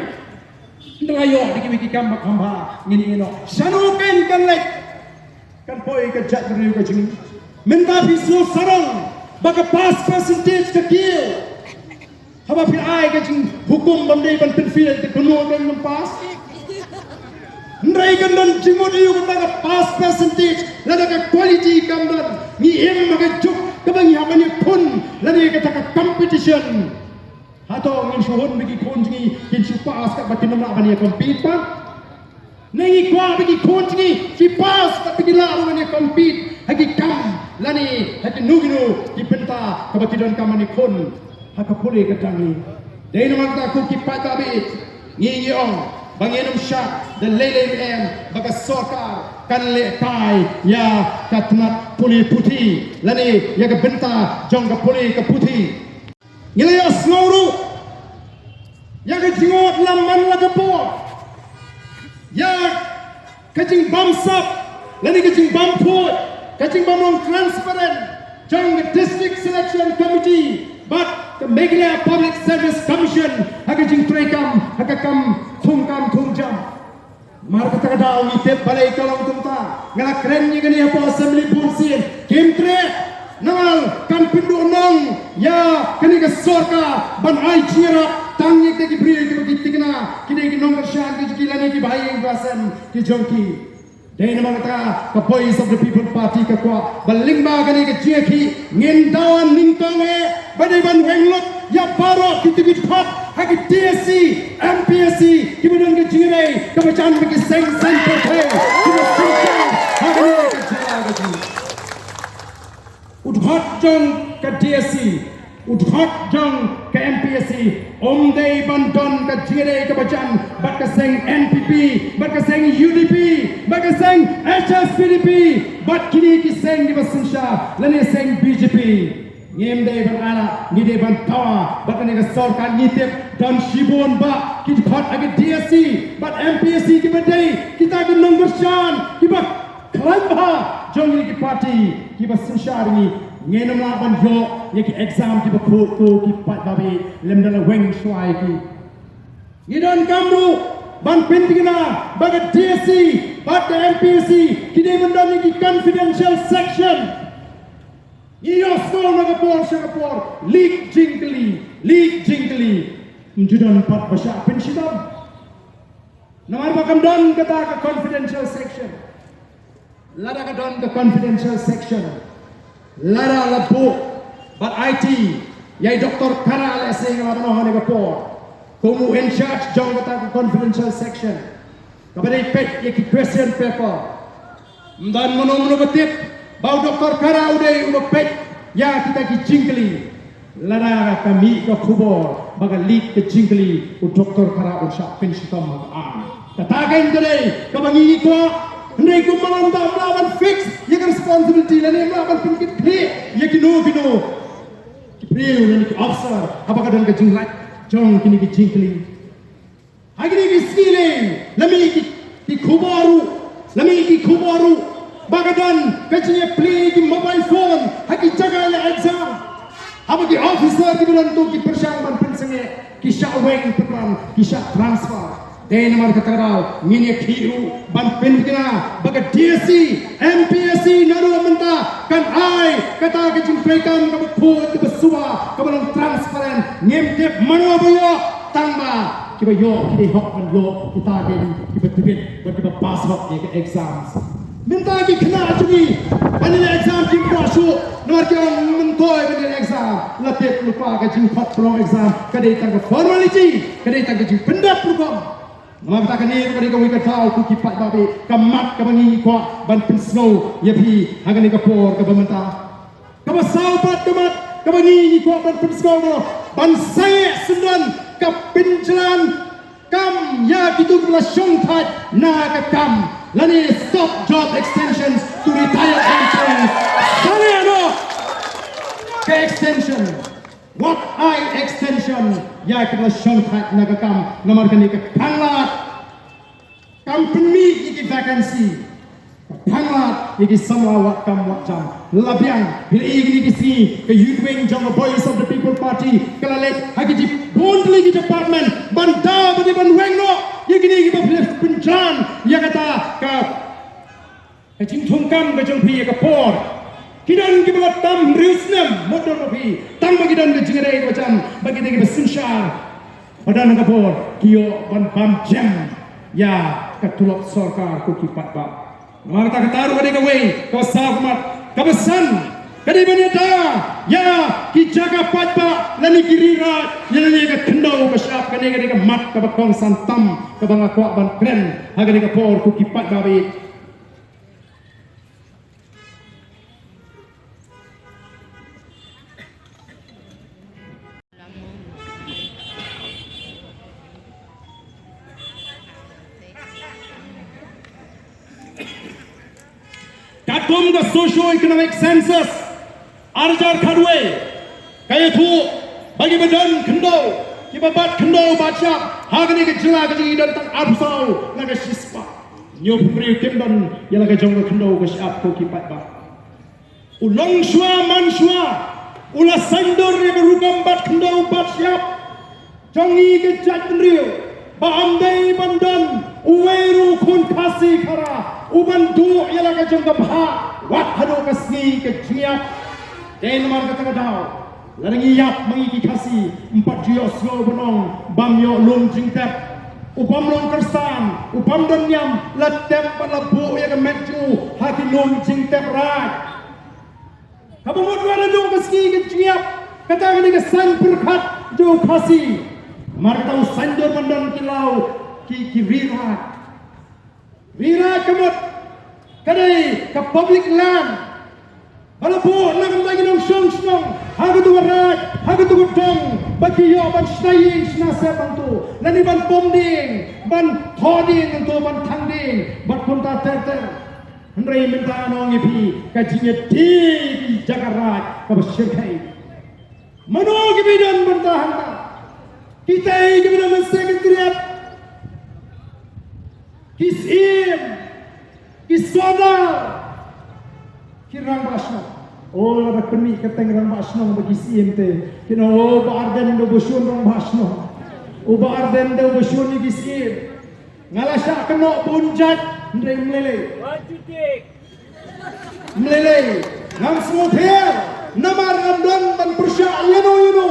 Ynda la ïoh da kiwei ki kam ba kham bha ngin ïeh noh. Shano kein kan leit? Kan poi ka jaitbynriew ka jong ngi. Mynta phi sngewsarong ba ka pass percentage ka kiew. Haba phi ai ka jinghukum bym dei ban pynfail te kumno kein ban pass? Hynrei kan don jingmut aïu kata ka pass percentage lada ka quality kam don? Ngi im ha ka juk kaba ngi hap ban ïakhun lane kata ka competition. Hato ngin shu hun ba ki khun jong ngi kin shu pass katba kin ym lah ban ïa compete pat? Ne ngi kwah ba ki khun jong ngi ki pass katba kin lah ruh ban ïa compete ha ki kam lane ha kino kino ki bynta kaba ki donkam ban ïakhun ha ka pule ka jong ngi? Dei namar kata ko ki paidbah, ngi ngi ong ba ngin ym shah da lei lei em ba ka sorkar kan leh kai ïa ka tnat pule puthi lane ïa ka bynta jong ka pule ka puthi. Ngi la ïohsngew ruh ïa ka jingmut la man la ka por ïa ka jingbamsap lane ka jingbampuh, ka jingbym long transparent jong ka District Selection Committee bad ka Meghalaya Public Service Commission ha ka jingtrei kam ha ka kam thung kam thung jam. Mar kata ka daw ngi tip balei ka long kumta. Nga la kren ïa kane hapoh Assembly bun sien, kim treh. Namar kan pynduh nong ïa kane ka sorkar ban ai jingïarap tang ïa kita ki briew kiba ki thikna, ki dei ki nongkyrshan ki jong ki lane kiba ha ïing ba sem ki jong ki. Dei namar kata ka Voice of the People Party ka kwah ba lyngba kane ka jingïakhih ngin dawa nyngkong eh ba dei ban weng lut ïa baroh kito ki dkhot ha ki D S C, M P S C kiba don ka jingïadei kaba jan bad ki seng saiñ pyrthei kiba synshar ha kane ka jylla ka jong ngi. U dkhot jong ka D S C, u dkhot jong ka M P S C um dei ban don ka jingïadei kaba jan bad ka seng N P P, bad ka seng U D P, bad ka seng H S P D P, bad kine ki seng kiba synshar lane seng B J P. Ngim dei ban ailad, ngi dei ban dawa bad kane ka sorkar. Ngi tip don shibun bah ki dkhot ha ka D S C bad M P S C kiba dei kita ki nongkyrshan kiba khlaiñ bha jong kine ki party kiba synshar ïa ngi. Ngin ym lah ban ïoh ïa ki exam kiba khuid ko ki paidbah, lymda la weng shuwa ïa ki. Ngi donkam ruh ban pynthikna ba ka D S C bad ka M P S C ki dei ban don ïa ki confidential section. Ngi ïohsngew na ka por sha ka por, leak jingkylli, leak jingkylli. Ym ju don pat ba shah pynshitom. Namar ba kam don kata ka confidential section. Lada ka don ka confidential section, lada la buh bad aiti ïa i Doktor Kara lehse, nga la ban ong ha kane ka por, kum u in charge jong kata ka confidential section kaba dei peit ïa ki question paper. Ym don mano mano ba tip ba u Doktor Kara u dei uba peit ïa kita ki jingkylli. Lada ka mih ka khubor ba ka leak ka jingkylli, u Doktor Kara un shah pynshitom ha ka aiñ. Kata kein ka dei kaba ngi ngi kwah. Hynrei kumba lam da ym lah ban fix ïa ka responsibility lane ym lah ban pynkitkhlieh ïa kino kino ki briew lane ki officer haba ka don ka jinglait jong kine ki jingkylli. Ha kine ki sngi lei la mih ki, ki khubor ruh, la mih ki khubor ruh ba ka don ka jingïaplie ki mobile phone ha ki jaka leh exam. Haba Bantu ki pyrshang ban pynsangeh, ki shah weng pynban, ki shah transfer. Dei namar kata ka daw ngin ïa khih ruh ban pynbna ba ka D S C, M P S C naduh mynta kan ai kata ka jingtrei kam kaba khuid, kaba suba, kaba long transparent. Ngim tip mano ba ïoh, tang ba kiba ïoh ki dei hok ban ïoh, kita ki dei kiba tbit bad kiba pass hok ïa ka exams. Mynta ki khynnah jong ngi ban ïa exam kim kwah shuh, namar ki ong myntoi ban ïa exam la tip lypa, ka jingkhot pynlong exam ka dei tang ka formality, ka dei tang ka jingpyndep rukom. Namar kata kane ka dei kawei ka daw ko ki paidbah, ka mat kaba ngi kwah ban pynsngew ïa phi ha kane ka por kaba mynta. Kaba saw pat ka mat kaba ngi ngi kwah ban pynsngew mo, ban sangeh syndon ka pynjlan kam ïa kito kiba la shongthait na ka kam, lane stop job extensions to retired employees. Sangeh noh ka extension. Wat ai extension ïa kiba la shongthait na ka kam, namar kane ka phanglad kam pynmih ïa ki vacancy, ka phanglad ïa ki samla wad kam wad jam. La biang, hynrei ïa kine ki sngi ka Youth Wing jong ka Voice of the People Party ka la leit ha ki bun tylli ki department ban daw bad ban weng noh ïa kine kiba pynjlan ïa kata ka ka jingthung kam ka jong phi ïa ka por. Ki don kiba la tam hynriew snem mut don ma phi, tang ba ki don ka jingïadei kaba jam bad kita kiba synshar. Ba don ka por ki ïoh ban bam jem ïa ka tulop sorkar ko ki paidbah. Namar kata kata ruh ka dei kawei kaba saw ka mat. Kaba san ka dei ban ïada ïa ki jaka paidbah lane ki ri raid ïa lane ka khyndew ka shyiap. Kane ka dei ka mat kaba kongsan tam kaba nga kwah ban kren ha kane ka por ko ki paidbah ba ïeit. Katkum ka socio economic census ar hajar khatwei ka ïathuh ba kiba don khyndew, kiba bat khyndew bat shyiap ha kane ka jylla ka jong ngi don tang arphew saw na ka shispah. Hynñiewphew hynriew kim don ïa la ka jong ka khyndew ka shyiap ko ki paidbah. U longshuwa manshuwa u la saiñdur ïa ka rukom bat khyndew bat shyiap jong ngi ka jaitbynriew ba ym dei ban don uwei ruh u khun Khasi Khara u ban duh ïa la ka jong ka bhah wat haduh ka sngi ka jingïap. Dei namar kata ka daw lada ngi ïap ma ngi ki Khasi, ym pat ju ïohsngew ban ong bym ïoh lum jingtep. U bym long Khristan, u bym don niam, la tep bad la buh ïa ka met jong u ha ki lum jingtep raid. Kaba mut wat haduh ka sngi ka jingïap, kata ka dei ka saiñ pyrkhat jong u Khasi. Namar kata u saiñdur ban don ki law ki, ki ri raid. Ri raid ka mut ka dei ka public land ba la buh na ka bynta ki nongshong shnong ha katu ka raid, ha katu ka dong, ba ki ïoh ban shna ïing shna sem hangtu, lane ban pom dieng, ban thoh dieng hangtu, ban thang dieng bad kumta ter ter. Hynrei mynta ngan ong ïa phi, ka jingïadei ki jaka raid kaba shyrkhei. Mano kiba don mynta hangta? Kitai kiba don ha Secretariat, ki syiem, ki sordar, ki rangbah shnong. O, lada pynmih ka teng rangbah shnong bad ki syiem te, kin ong, o, Bah Ardent dei uba shun rangbah shnong, o, Bah Ardent dei uba shun ïa ki syiem. Nga la shah kynnoh bun jait, hynrei ym lei lei. Ym lei lei, ngam sngewthuh namar ngam don ban pyrshah ïano ïano.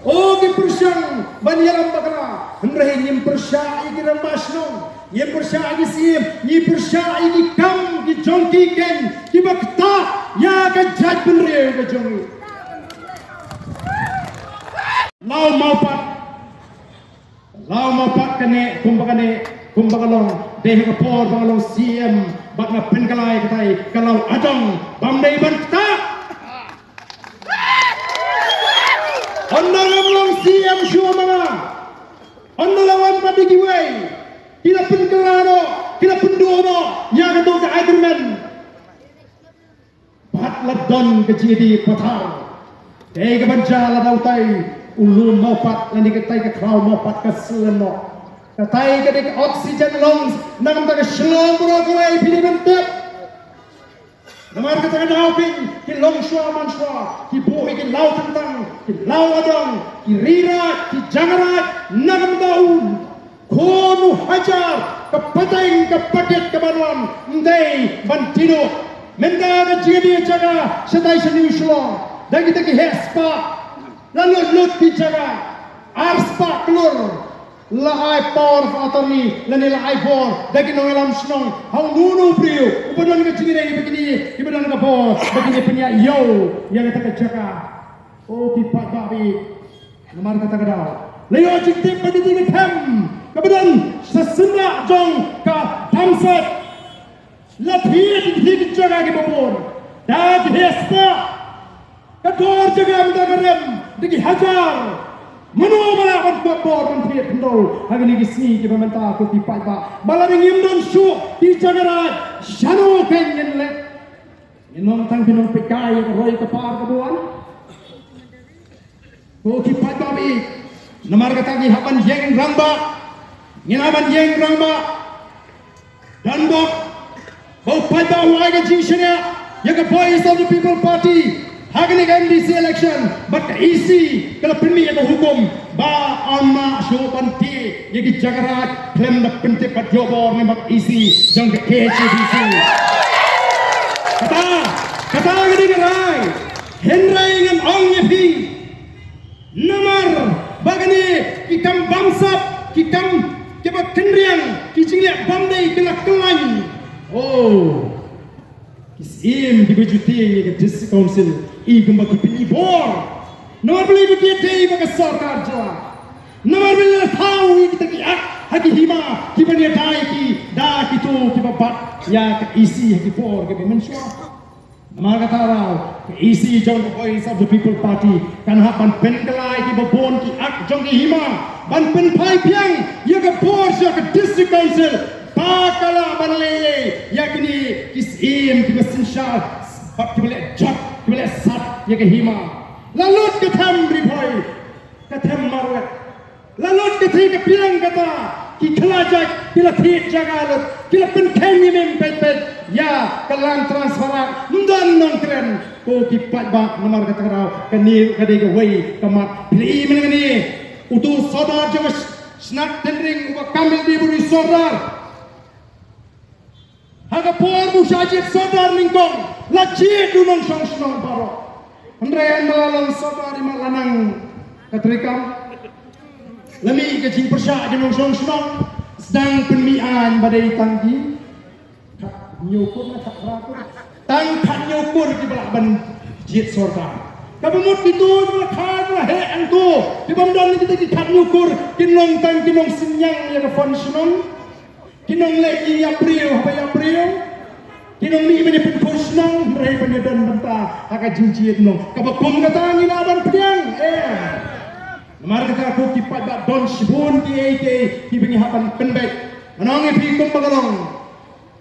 O, ki pyrshang ban ïalam bakla, hynrei ngim pyrshah ïa ki rangbah shnong, ngim pyrshah ïa ki syiem, ngi pyrshah ïa ki kam ki jong ki keiñ kiba ktah ïa ka jaitbynriew ka jong ngi. Law Mawpat. Law Mawpat kane, kumba kane, kumba ka long, dei ha ka por ba nga long C M bad nga pynkylla ïa katai ka law adong bym dei ban ktah. Ynda ngam long C M shuh ma nga, ynda la wan pat ïa kiwei, ki la pynkylla noh, ki la pynduh noh ïa kato ka agreement. Bad la don ka jingïadei pathar. Te ka ban jia lada utai u lum Mawpat lane katai ka khlaw Mawpat ka slem noh, katai ka dei ka oxygen lungs na ka bynta ka shnong baroh kawei, phi dei ban tip. Namar kata ka daw phi, ki longshuwa manshuwa ki buh ïa ki law tyngtang, Law adong ki ri raid, ki jaka raid, na ka bynta u khun u hajar, ka pateng ka paket ka ban wan, ym dei ban tip. Mynta ka jingïadei jaka shatai sha New Shillong, da kita ki heh spah, la lut lut ki jaka, ar spah klur, la ai power of attorney lane la ai bor da ki nongïalam shnong ha uno uno u briew uba don ka jingïadei bad kine, kiba don ka bor ba kin pynïaid ïa kata ka jaka. O ki paidbah, namar kata ka daw la ïoh jingtip ba kine ki them kaba don sa symbai jong ka Damsap, la thied ki jaka kiba bun da ki heh spah. Ka dor jaka mynta ka rem da ki hajar. Mano ba lah ban kwah bor ban thied khyndew ha kine ki sngi kiba mynta, ko ki paidbah? Ba lada ngim don shuh ki jaka raid, shano kein ngin leit? Ngin long tang ki nongpeitkai ïa ka roi ka par kaba wan, ko ki paidbah. Namar kata ngi hap ban ïeng rangbah. Ngin hap ban ïeng rangbah. Don bok ba u paidbah u ai ka jingshaniah ïa ka Voice of the People Party ha kane ka M D C election, bad ka E C ka la pynmih ïa ka hukum ba ym lah shuh ban thied ïa ki jaka raid khlem da pyntip bad ïoh bor na ka E C jong ka K H A D C. Kata, kata ka dei ka rai. Hynrei ngan ong ïa phi, namar ba kane ki kam bamsap, ki kam kiba kynriang, ki jingleh bymdei ki la kyllain. Oh, ki syiem kiba ju tieng ïa ka District Council i kumba ki pyni bor. Namar balei ba ki ïadei bad ka sorkar jylla? Namar balei la thaw ïa kita ki ak ha ki hima kiban ïada ïa ki da kito kiba bat ïa ka E C ha ki por kiba mynshuwa? Namar kata ka daw ka E C jong ka Voice of the People Party kan hap ban pynkylla ïa kiba bun ki ak jong ki hima ban pynphai biang ïa ka bor sha ka District Council ba ka lah ban leh ïa kine ki syiem kiba synshar bad kiba leh jot, kiba leh sat ïa ka hima. La lut ka them Ri Bhoi, ka them Marwet. La lut ka thei ka biang kata, ki khlajait ki la thied jaka lut, ki la pynkheiñ ïa mem peit peit ïa ka Land Trust Barak, ym don nongkren, ko ki paidbah. Namar kata ka daw kane ka dei kawei ka mat. Phi la i mynne kane uto u sordar jong ka Shnat Tynring uba kam ïa u dei bad u sordar. Ha ka por ba u shah jied sordar nyngkong la jied u nongshong shnong baroh. Hynrei haba la long sordar i mat la nang ka treikam. La mih ka jingpyrshah ki nongshong shnong, sdang pynmih aiñ ba dei tang ki khathynñiew kur ne khatphra kur. Tang khathynñiew kur kiba lah ban jied sordar. Kaba mut kito kiba la kha ba la heh hangto, kibym don kita ki khathynñiew kur kin long tang ki nongsynñiang ïa ka fund shnong. Ki nongleh ïa briew haba ïa briew. Ki nongmih ban ïa pynkhuid shnong, hynrei ban ïa don bynta ha ka jingjied nong. Kaba kum kata ngi lah ban pdiang, eh. Namar kata ko ki paidbah, don shibun kiei kiei kiba ngi hap ban pynbeit. Ngan ong ïa phi kumba ka long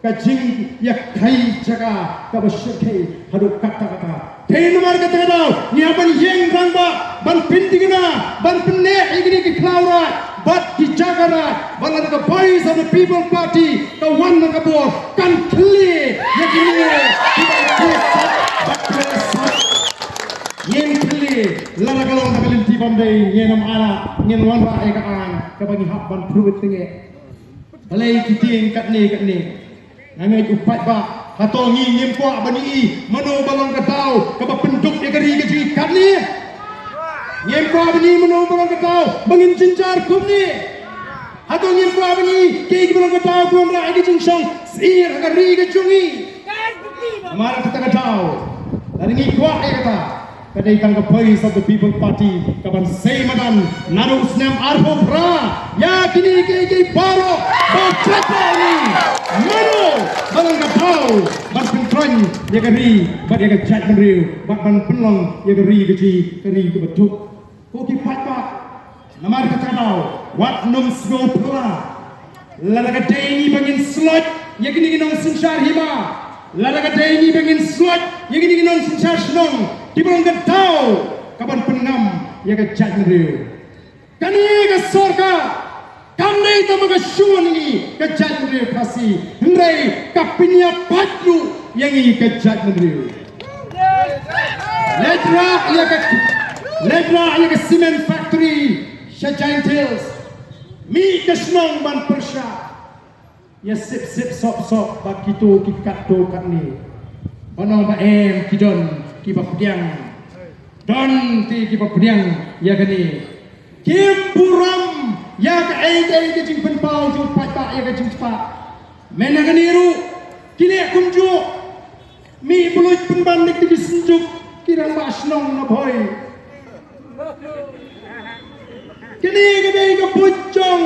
ka jingïakhei jaka kaba shyrkhei haduh katta katta. Te namar kata ka daw ngi hap ban ïeng rangbah ban pynthikna, ban pynneh ïa kine ki khlaw raid bad ki jaka raid, ba lada ka Voice of the People Party ka wan na ka bor, kan khlieh ïa kine kiba ïa sat bad kiba ïa sat. Ngin khlieh. Lada ka long ka lynti bymdei, ngin ym ailad, ngin wanrah ïa ka aiñ kaba ngi hap ban pynbeit tynge. Balei ki tieng katne katne? Nga ngeit u paidbah, hato ngi ngim kwah ban i mano ba long ka daw kaba pynduk ïa ka ri ka jong ngi katne? Ngim kwah ban i mano ba long ka daw ba ngin jynjar kumne? Hato ngim kwah ban i kiei kiba long ka daw kaba wanrah ïa ka jingshong syier ha ka ri ka jong ngi? Namar kata ka daw, lada ngi kwah ïa kata, ka dei tang ka Voice of the People Party kaban sei madan naduh u snem arphew phra ïa kine kiei kiei baroh ba jait ba ngi. Mano ba long ka daw ban pynkhreh ïa ka ri bad ïa ka jaitbynriew bad ban pynlong ïa ka ri ka jong ngi ka ri kaba duk. Ko ki paidbah, namar kata ka daw wat nym sngew phylla. Lada ka dei ngi ba ngin slot ïa kine ki nongsynshar hima, lada ka dei ngi ba ngin slot ïa kine ki nongsynshar shnong, kiba long ka daw kaban pynngam ïa ka jaitbynriew. Kane ka sorkar kam dei tang ba ka shun ïa ngi ka jaitbynriew Khasi, hynrei ka pynïapait ruh ïa ngi ka jaitbynriew. Leit rah ïa ka Leit rah ïa ka cement factory sha Jaintia Hills. Mih ka shnong ban pyrshah. Ïa sip sip sop sop ba kito ki katto katne. Ban ong ba em ki don kiba pdiang. Don ki kiba pdiang ïa kane. Kim burom ïa kaei kaei ka jingpynpaw jong u paidbah ïa ka jingspah. Mynta kane ruh ki leh kumjuh. Mih bluit pynban na kito ki synjuk ki rangbah shnong na Bhoi. Kane ka dei ka buit jong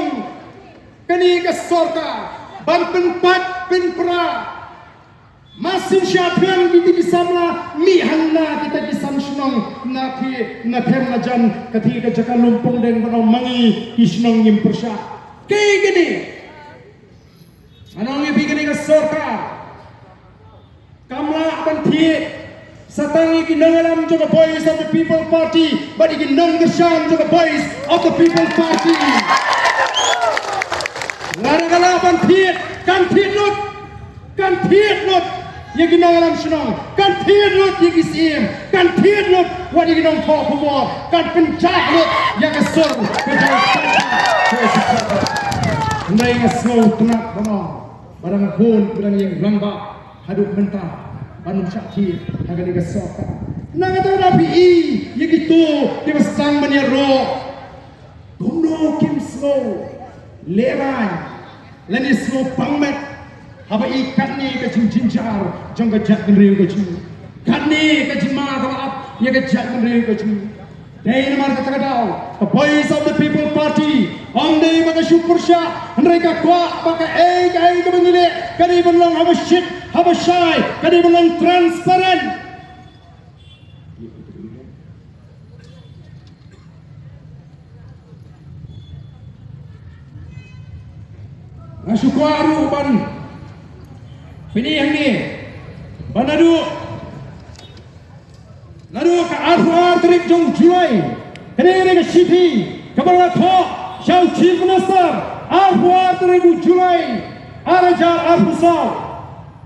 kane ka sorkar ban pynpait pynpra. Masin sha thiang kito ki samla mih hangne kita ki san shnong na ki na them na jan kata ka jaka lumpung deng ban ong ma ngi ki shnong ngim pyrshah. Kaei kane? Ngan ong ïa phi kane ka sorkar kam lah ban thied sa tang ïa ki nongïalam jong ka Voice of the People Party bad ïa ki nongkyrshan jong ka Voice of the People Party. Lada ka lah ban thied, kan thied lut, kan thied lut ïa ki nongïalam shnong, kan thied lut ïa ki syiem, kan thied lut wat ïa ki nongthoh khubor, kan pynjah lut ïa ka sur ka jong ka. Hynrei nga sngewtynnat ban ong ba dang bun ba dang ïeng rangbah haduh mynta ban ym shah thied ha kane ka sorkar. Nangta da phi i ïa kito kiba sdang ban ïaroh. Kumno kim sngew lehraiñ lane sngew pangmet haba i katne ka jingjynjar jong ka jaitbynriew ka jong ngi, katne ka jingma kaba ap ïa ka jaitbynriew ka jong ngi. Dei namar kata ka daw ka Voice of the People Party ym dei ba ka shu pyrshah, hynrei ka kwah ba kaei kaei kaba ngi leh ka dei ban long haba shit haba shai, ka dei ban long transparent. Nga shu kwah ruh ban pyni hangne ba naduh naduh ka arphew ar tarik jong July, kane ka dei ka shithi kaba la thoh sha u Chief Minister, arphew ar tarik u July, ar hajar arphew saw.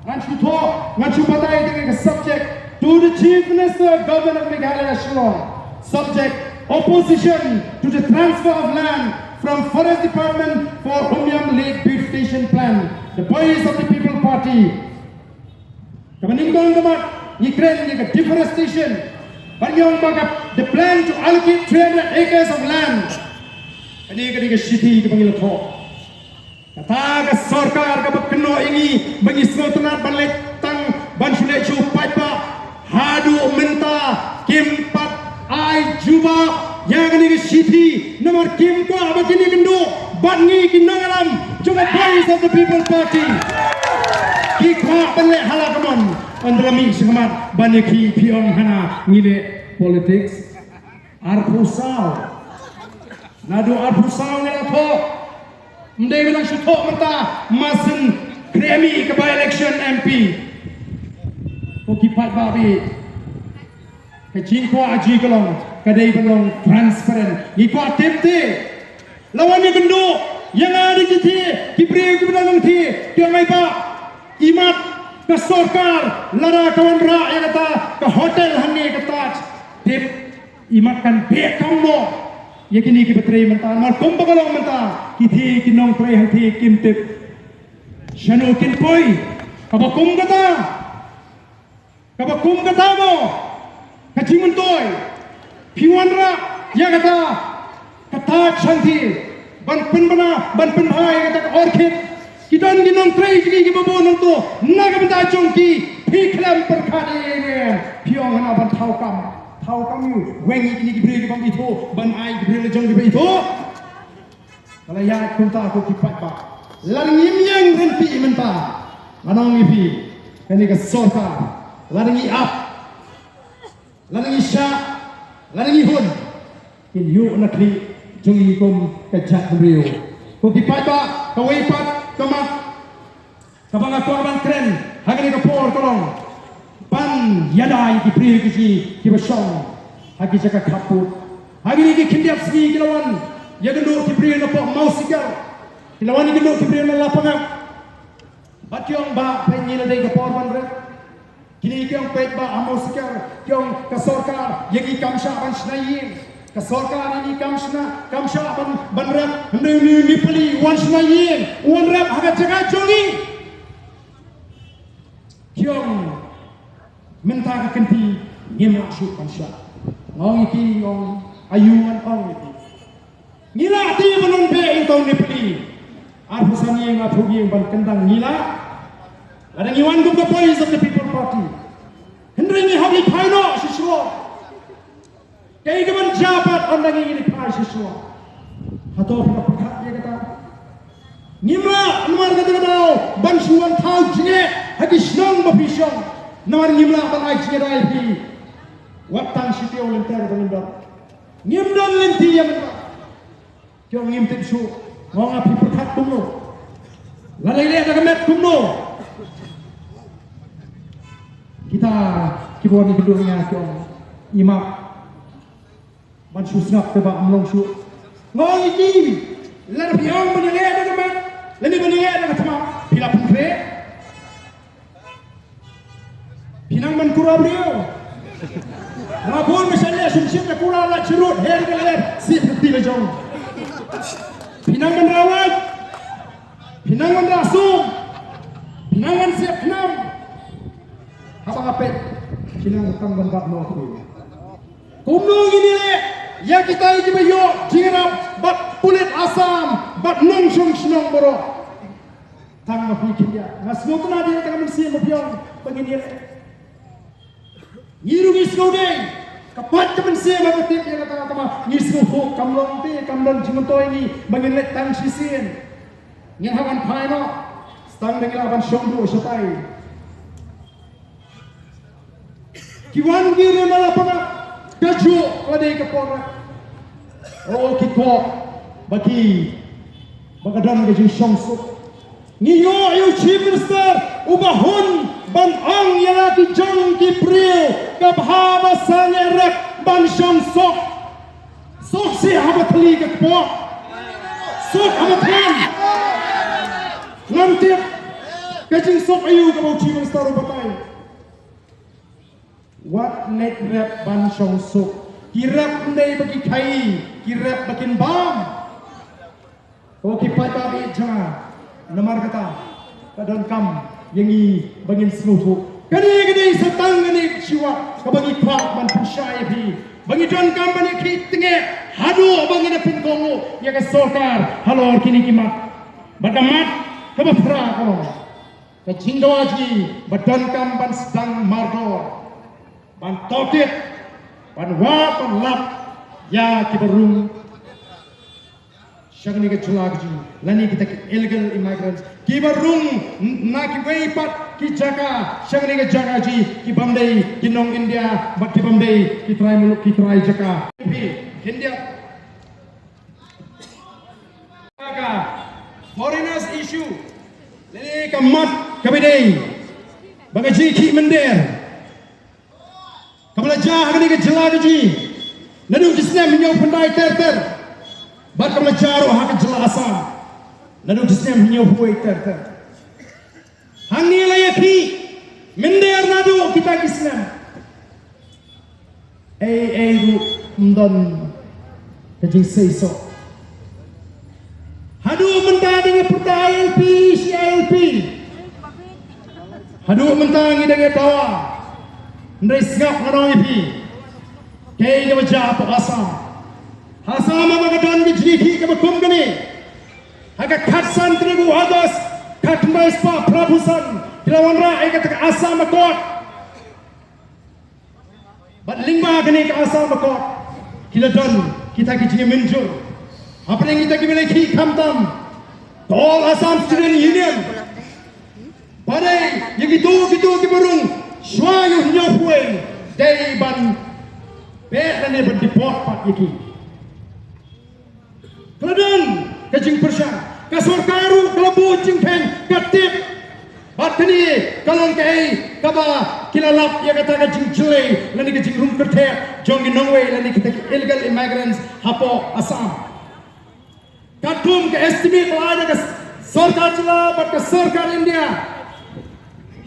Ngan shu thoh, ngan shu batai ïa ka subject. To the Chief Minister, Government of Meghalaya, Shillong. Subject: Opposition to the transfer of land from Forest Department for Umiam Lake Beautification Plan. The Voice of the People Party. Kaba nyngkong ka mat, ngi kren ïa ka deforestation. Bad ngi ong ba ka, the plan to allocate three hundred acres of land. Kane ka dei ka shithi kaba ngi la thoh. Kata ka sorkar kaba kynnoh ïa ngi ba ngi sngewtynnat ban leit tang ban shu leit shu paidbah, haduh mynta kim pat ai jubab ïa kane ka shithi namar kim kwah ba kine ki kynduh bad ngi ki nongïalam jong ka Voice of the People Party. Ki kwah ban leh ha la ka mon, ynda la mih sha khmat ban ïa ki phi ong hana ngi leh politics. Arphew saw. Naduh arphew saw ngi la thoh. Ym dei ba nang shu thoh mynta, masien khriam ïa ka by-election M P. Ko ki paidbah, ka jingkwah jong ngi ka long ka dei ban long transparent. Ngi kwah tip te. La wan ïakynduh ïa nga da ki te, ki briew kiba dang nang te, ki ong ai ba imat ka sorkar lada ka wanrah ïa kata ka hotel hangne ka Taj. Tip. Imat kan beh kam mo ïa kine kiba trei mynta, namar kumba ka long mynta, ki thie ki nongtrei hangthie kim tip shano kin poi. Kaba kum kata, kaba kum kata mo, ka jingmyntoi phi wanrah ïa kata, kata hangthie ban pynbna, ban pynbha ïa kata ka orchid. Ki don ki nongtrei jong ngi kiba bun hangto, na ka bynta jong ki phi khlem pyrkhat ïa ine. Phi ong hana ban thaw kam, thaw kam ïa u, weng ïa kine ki briew ki bym ithuh, ban ai ki briew la jong kiba ithuh. Ka la ïaid kumta ko ki paidbah. Lada ngim ïeng ryntih mynta, ngan ong ïa phi, kane ka sorkar, lada ngi ap, lada ngi shah, lada ngi hun, kin ïuh na khlieh jong ngi kum ka jaitbynriew. Ko ki paidbah, kawei pat ka mat kaba nga kwah ban kren ha kane ka por ka long ban ïada ïa ki briew ki jong ngi kiba shong ha ki jaka khappud. Ha kine ki khyndiat sngi ki la wan ïakynduh ki briew na pok Mawsigar, ki la wan ïakynduh ki briew na Lapangap. Bad ki ong ba peit ngi la dei ka por ban rep. Kine ki ong peit ba amo sikar, ki ong ka sorkar ïa ngi kam shah ban shna ïing. Ka sorkar ïa ngi kam shna, kam shah ban, ban rep, hynrei une u Nepali u wan shna ïing, u wan rep ha ka jaka jong ngi. Ki ong mynta ka kynti ngim lah shuh ban shah. Nga ong ïa ki, nga ong aïu ngan ong ïa ki. Ngi lah te ban wan beh ïa uta u Nepali. Arphew san ïing, arphew ïing ban kyndang ngi lah. Lada ngi wan kum ka Voice of the People Party. Hynrei ngi hap leit phai noh shisha. Kaei kaban jia pat ynda ngi leit phai shisha. Hato phi la pyrkhat ïa kata? Ngim lah namar kata ka daw ban shu wan thaw jingeh ha ki shnong ba phi shong. Namar ngim lah ban ai jingïadei ïa phi. Wat tang shi taïew lynter ba ngim don. Ngim don lynti ïa mynta. Ki ong ngim tip shuh. Nga ong phi pyrkhat kumno? Lada i leh da ka met kumno? Kita kiba wan ïakynduh ïa nga ki ong i map ban shu sngap te ba ym long shuh. Nga ong ïa ki, lada phi ong ban ïaleh da ka met lane ban ïaleh da ka thma, phi la pynkhreh? Phi nang ban kura briew. Nga bun ba sha leh shim shit da kura la chirut her ka leh sip ka ti la jong. Phi nang ban rawat. Phi nang ban da sum. Phi nang ban siap khnam. Haba nga peit phi nang tang ban bat mo phi. Kumno ngin ïaleh ïa kita kiba ïoh jingïarap bad pulit Assam bad nongshong shnong baroh. Tang ma phi khyndiat. Nga sngewtynnat ïa kata ka mynsiem ba phi ong ba ngin ïaleh. Ngi ruh ngi sngewdei. Ka pat ka mynsiem ba tip ïa kata, tang ma ngi sngewthuh kam long te, kam long jingmyntoi ngi ba ngin leit tang shisien. Ngin hap ban phai noh. Tang da ngi lah ban shong buh shatai. Ki wan ki rem la panga ka juk la dei ka por. O ki kwah ba ki ba ka don ka jingshongsuk. Ngi ïoh ïa u Chief Minister uba hun ban ong ïa la ki jong ki briew ka bha ba sangeh rep ban shongsuk. Suk sih haba thli ka kpoh. Suk haba thli. Ngam tip ka jingsuk aïu kaba u Chief Minister u batai. Wat leit rep ban shongsuk. Ki rep ym dei ba ki khaii, ki rep ba kin bam. Ko ki paidbah ba ïeit jong nga, namar kata ka donkam ïa ngi ba ngin sngewthuh. Kane ka dei sa tang kane ka shuwa kaba ngi kwah ban pynshai ïa phi ba ngi donkam ban ïakhih tyngeh haduh ba ngin ïa pynkohnguh ïa ka sorkar halor kine ki mat. Bad ka mat kaba phra ka long ka jingdawa jong ngi ba donkam ban sdang mardor, ban tohkit, ban wad, ban lap ïa kiba rung sha kane ka jylla ka jong ngi lane kita ki illegal immigrants kiba rung na kiwei pat ki jaka sha kane ka jaka jong ngi, ki bym dei ki nong India bad ki bym dei ki trai muluk, ki trai jaka. Phi khyndiat ka foreigners issue lane ka mat kaba dei ba ka jingïakhih mynder kaba la jia ha kane ka jylla ka jong ngi naduh ki snem hynñiew phyndai ter ter bad kaba la jia ruh ha ka jylla Assam naduh ki snem hynñiew phew ter ter. Hangne la ïakhih mynder naduh kita ki snem. Ei ei ruh ym don ka jingseisoh. Haduh mynta dang ïa pyrta I L P shi I L P. Haduh mynta ngi dang ïa dawa. Hynrei sngap ngan ong ïa phi. Kaei kaba jia hapoh Assam? Assam haba ka don ka jingïakhih kaba kum kane, ha ka khatsan tarik u August khatkhyndai spah phra phew san ki la wanrah ïa kata ka Assam Accord. Bad lyngba kane ka Assam Accord ki la don kita ki jingmynjur hapdeng kita kiba la ïakhih, khamtam ka All Assam Student Union. Ba dei ïa kito kito kiba rung shuwa ïa u hynñiew phew dei ban beh lane ban deport pat ïa ki. Ka la don ka jingpyrshang, ka sorkar ruh ka la buh jingkheiñ, ka tip. Bad kane ka long kaei kaba ki la lap ïa kata ka jingjyllei lane ka jingrung kyrtheh jong ki nongwei lane kita ki illegal immigrants hapoh Assam. Katkum ka estimate ba la ai da ka sorkar jylla bad ka sorkar India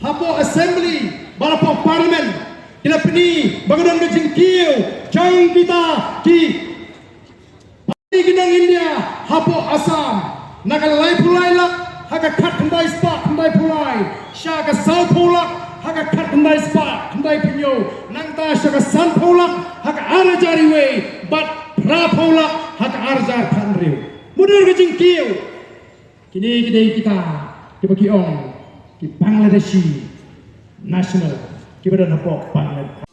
hapoh Assembly, Bad hapoh Parliament ki la pyni ba ka don ka jingkiew jong kita ki party ki nong India hapoh Assam, na ka laiphew lai lak ha ka khatkhyndai spah khyndaiphew lai, sha ka sawphew lak ha ka khatkhyndai spah khyndaiphew hynñiew, nangta sha ka sanphew lak ha ka ar hajar wei, bad phraphew lak ha ka ar hajar khathynriew. Mutdur ka jingkiew. Kine ki dei kita kiba ki ong ki Bangladeshi national kiba don hapoh Bangladesh.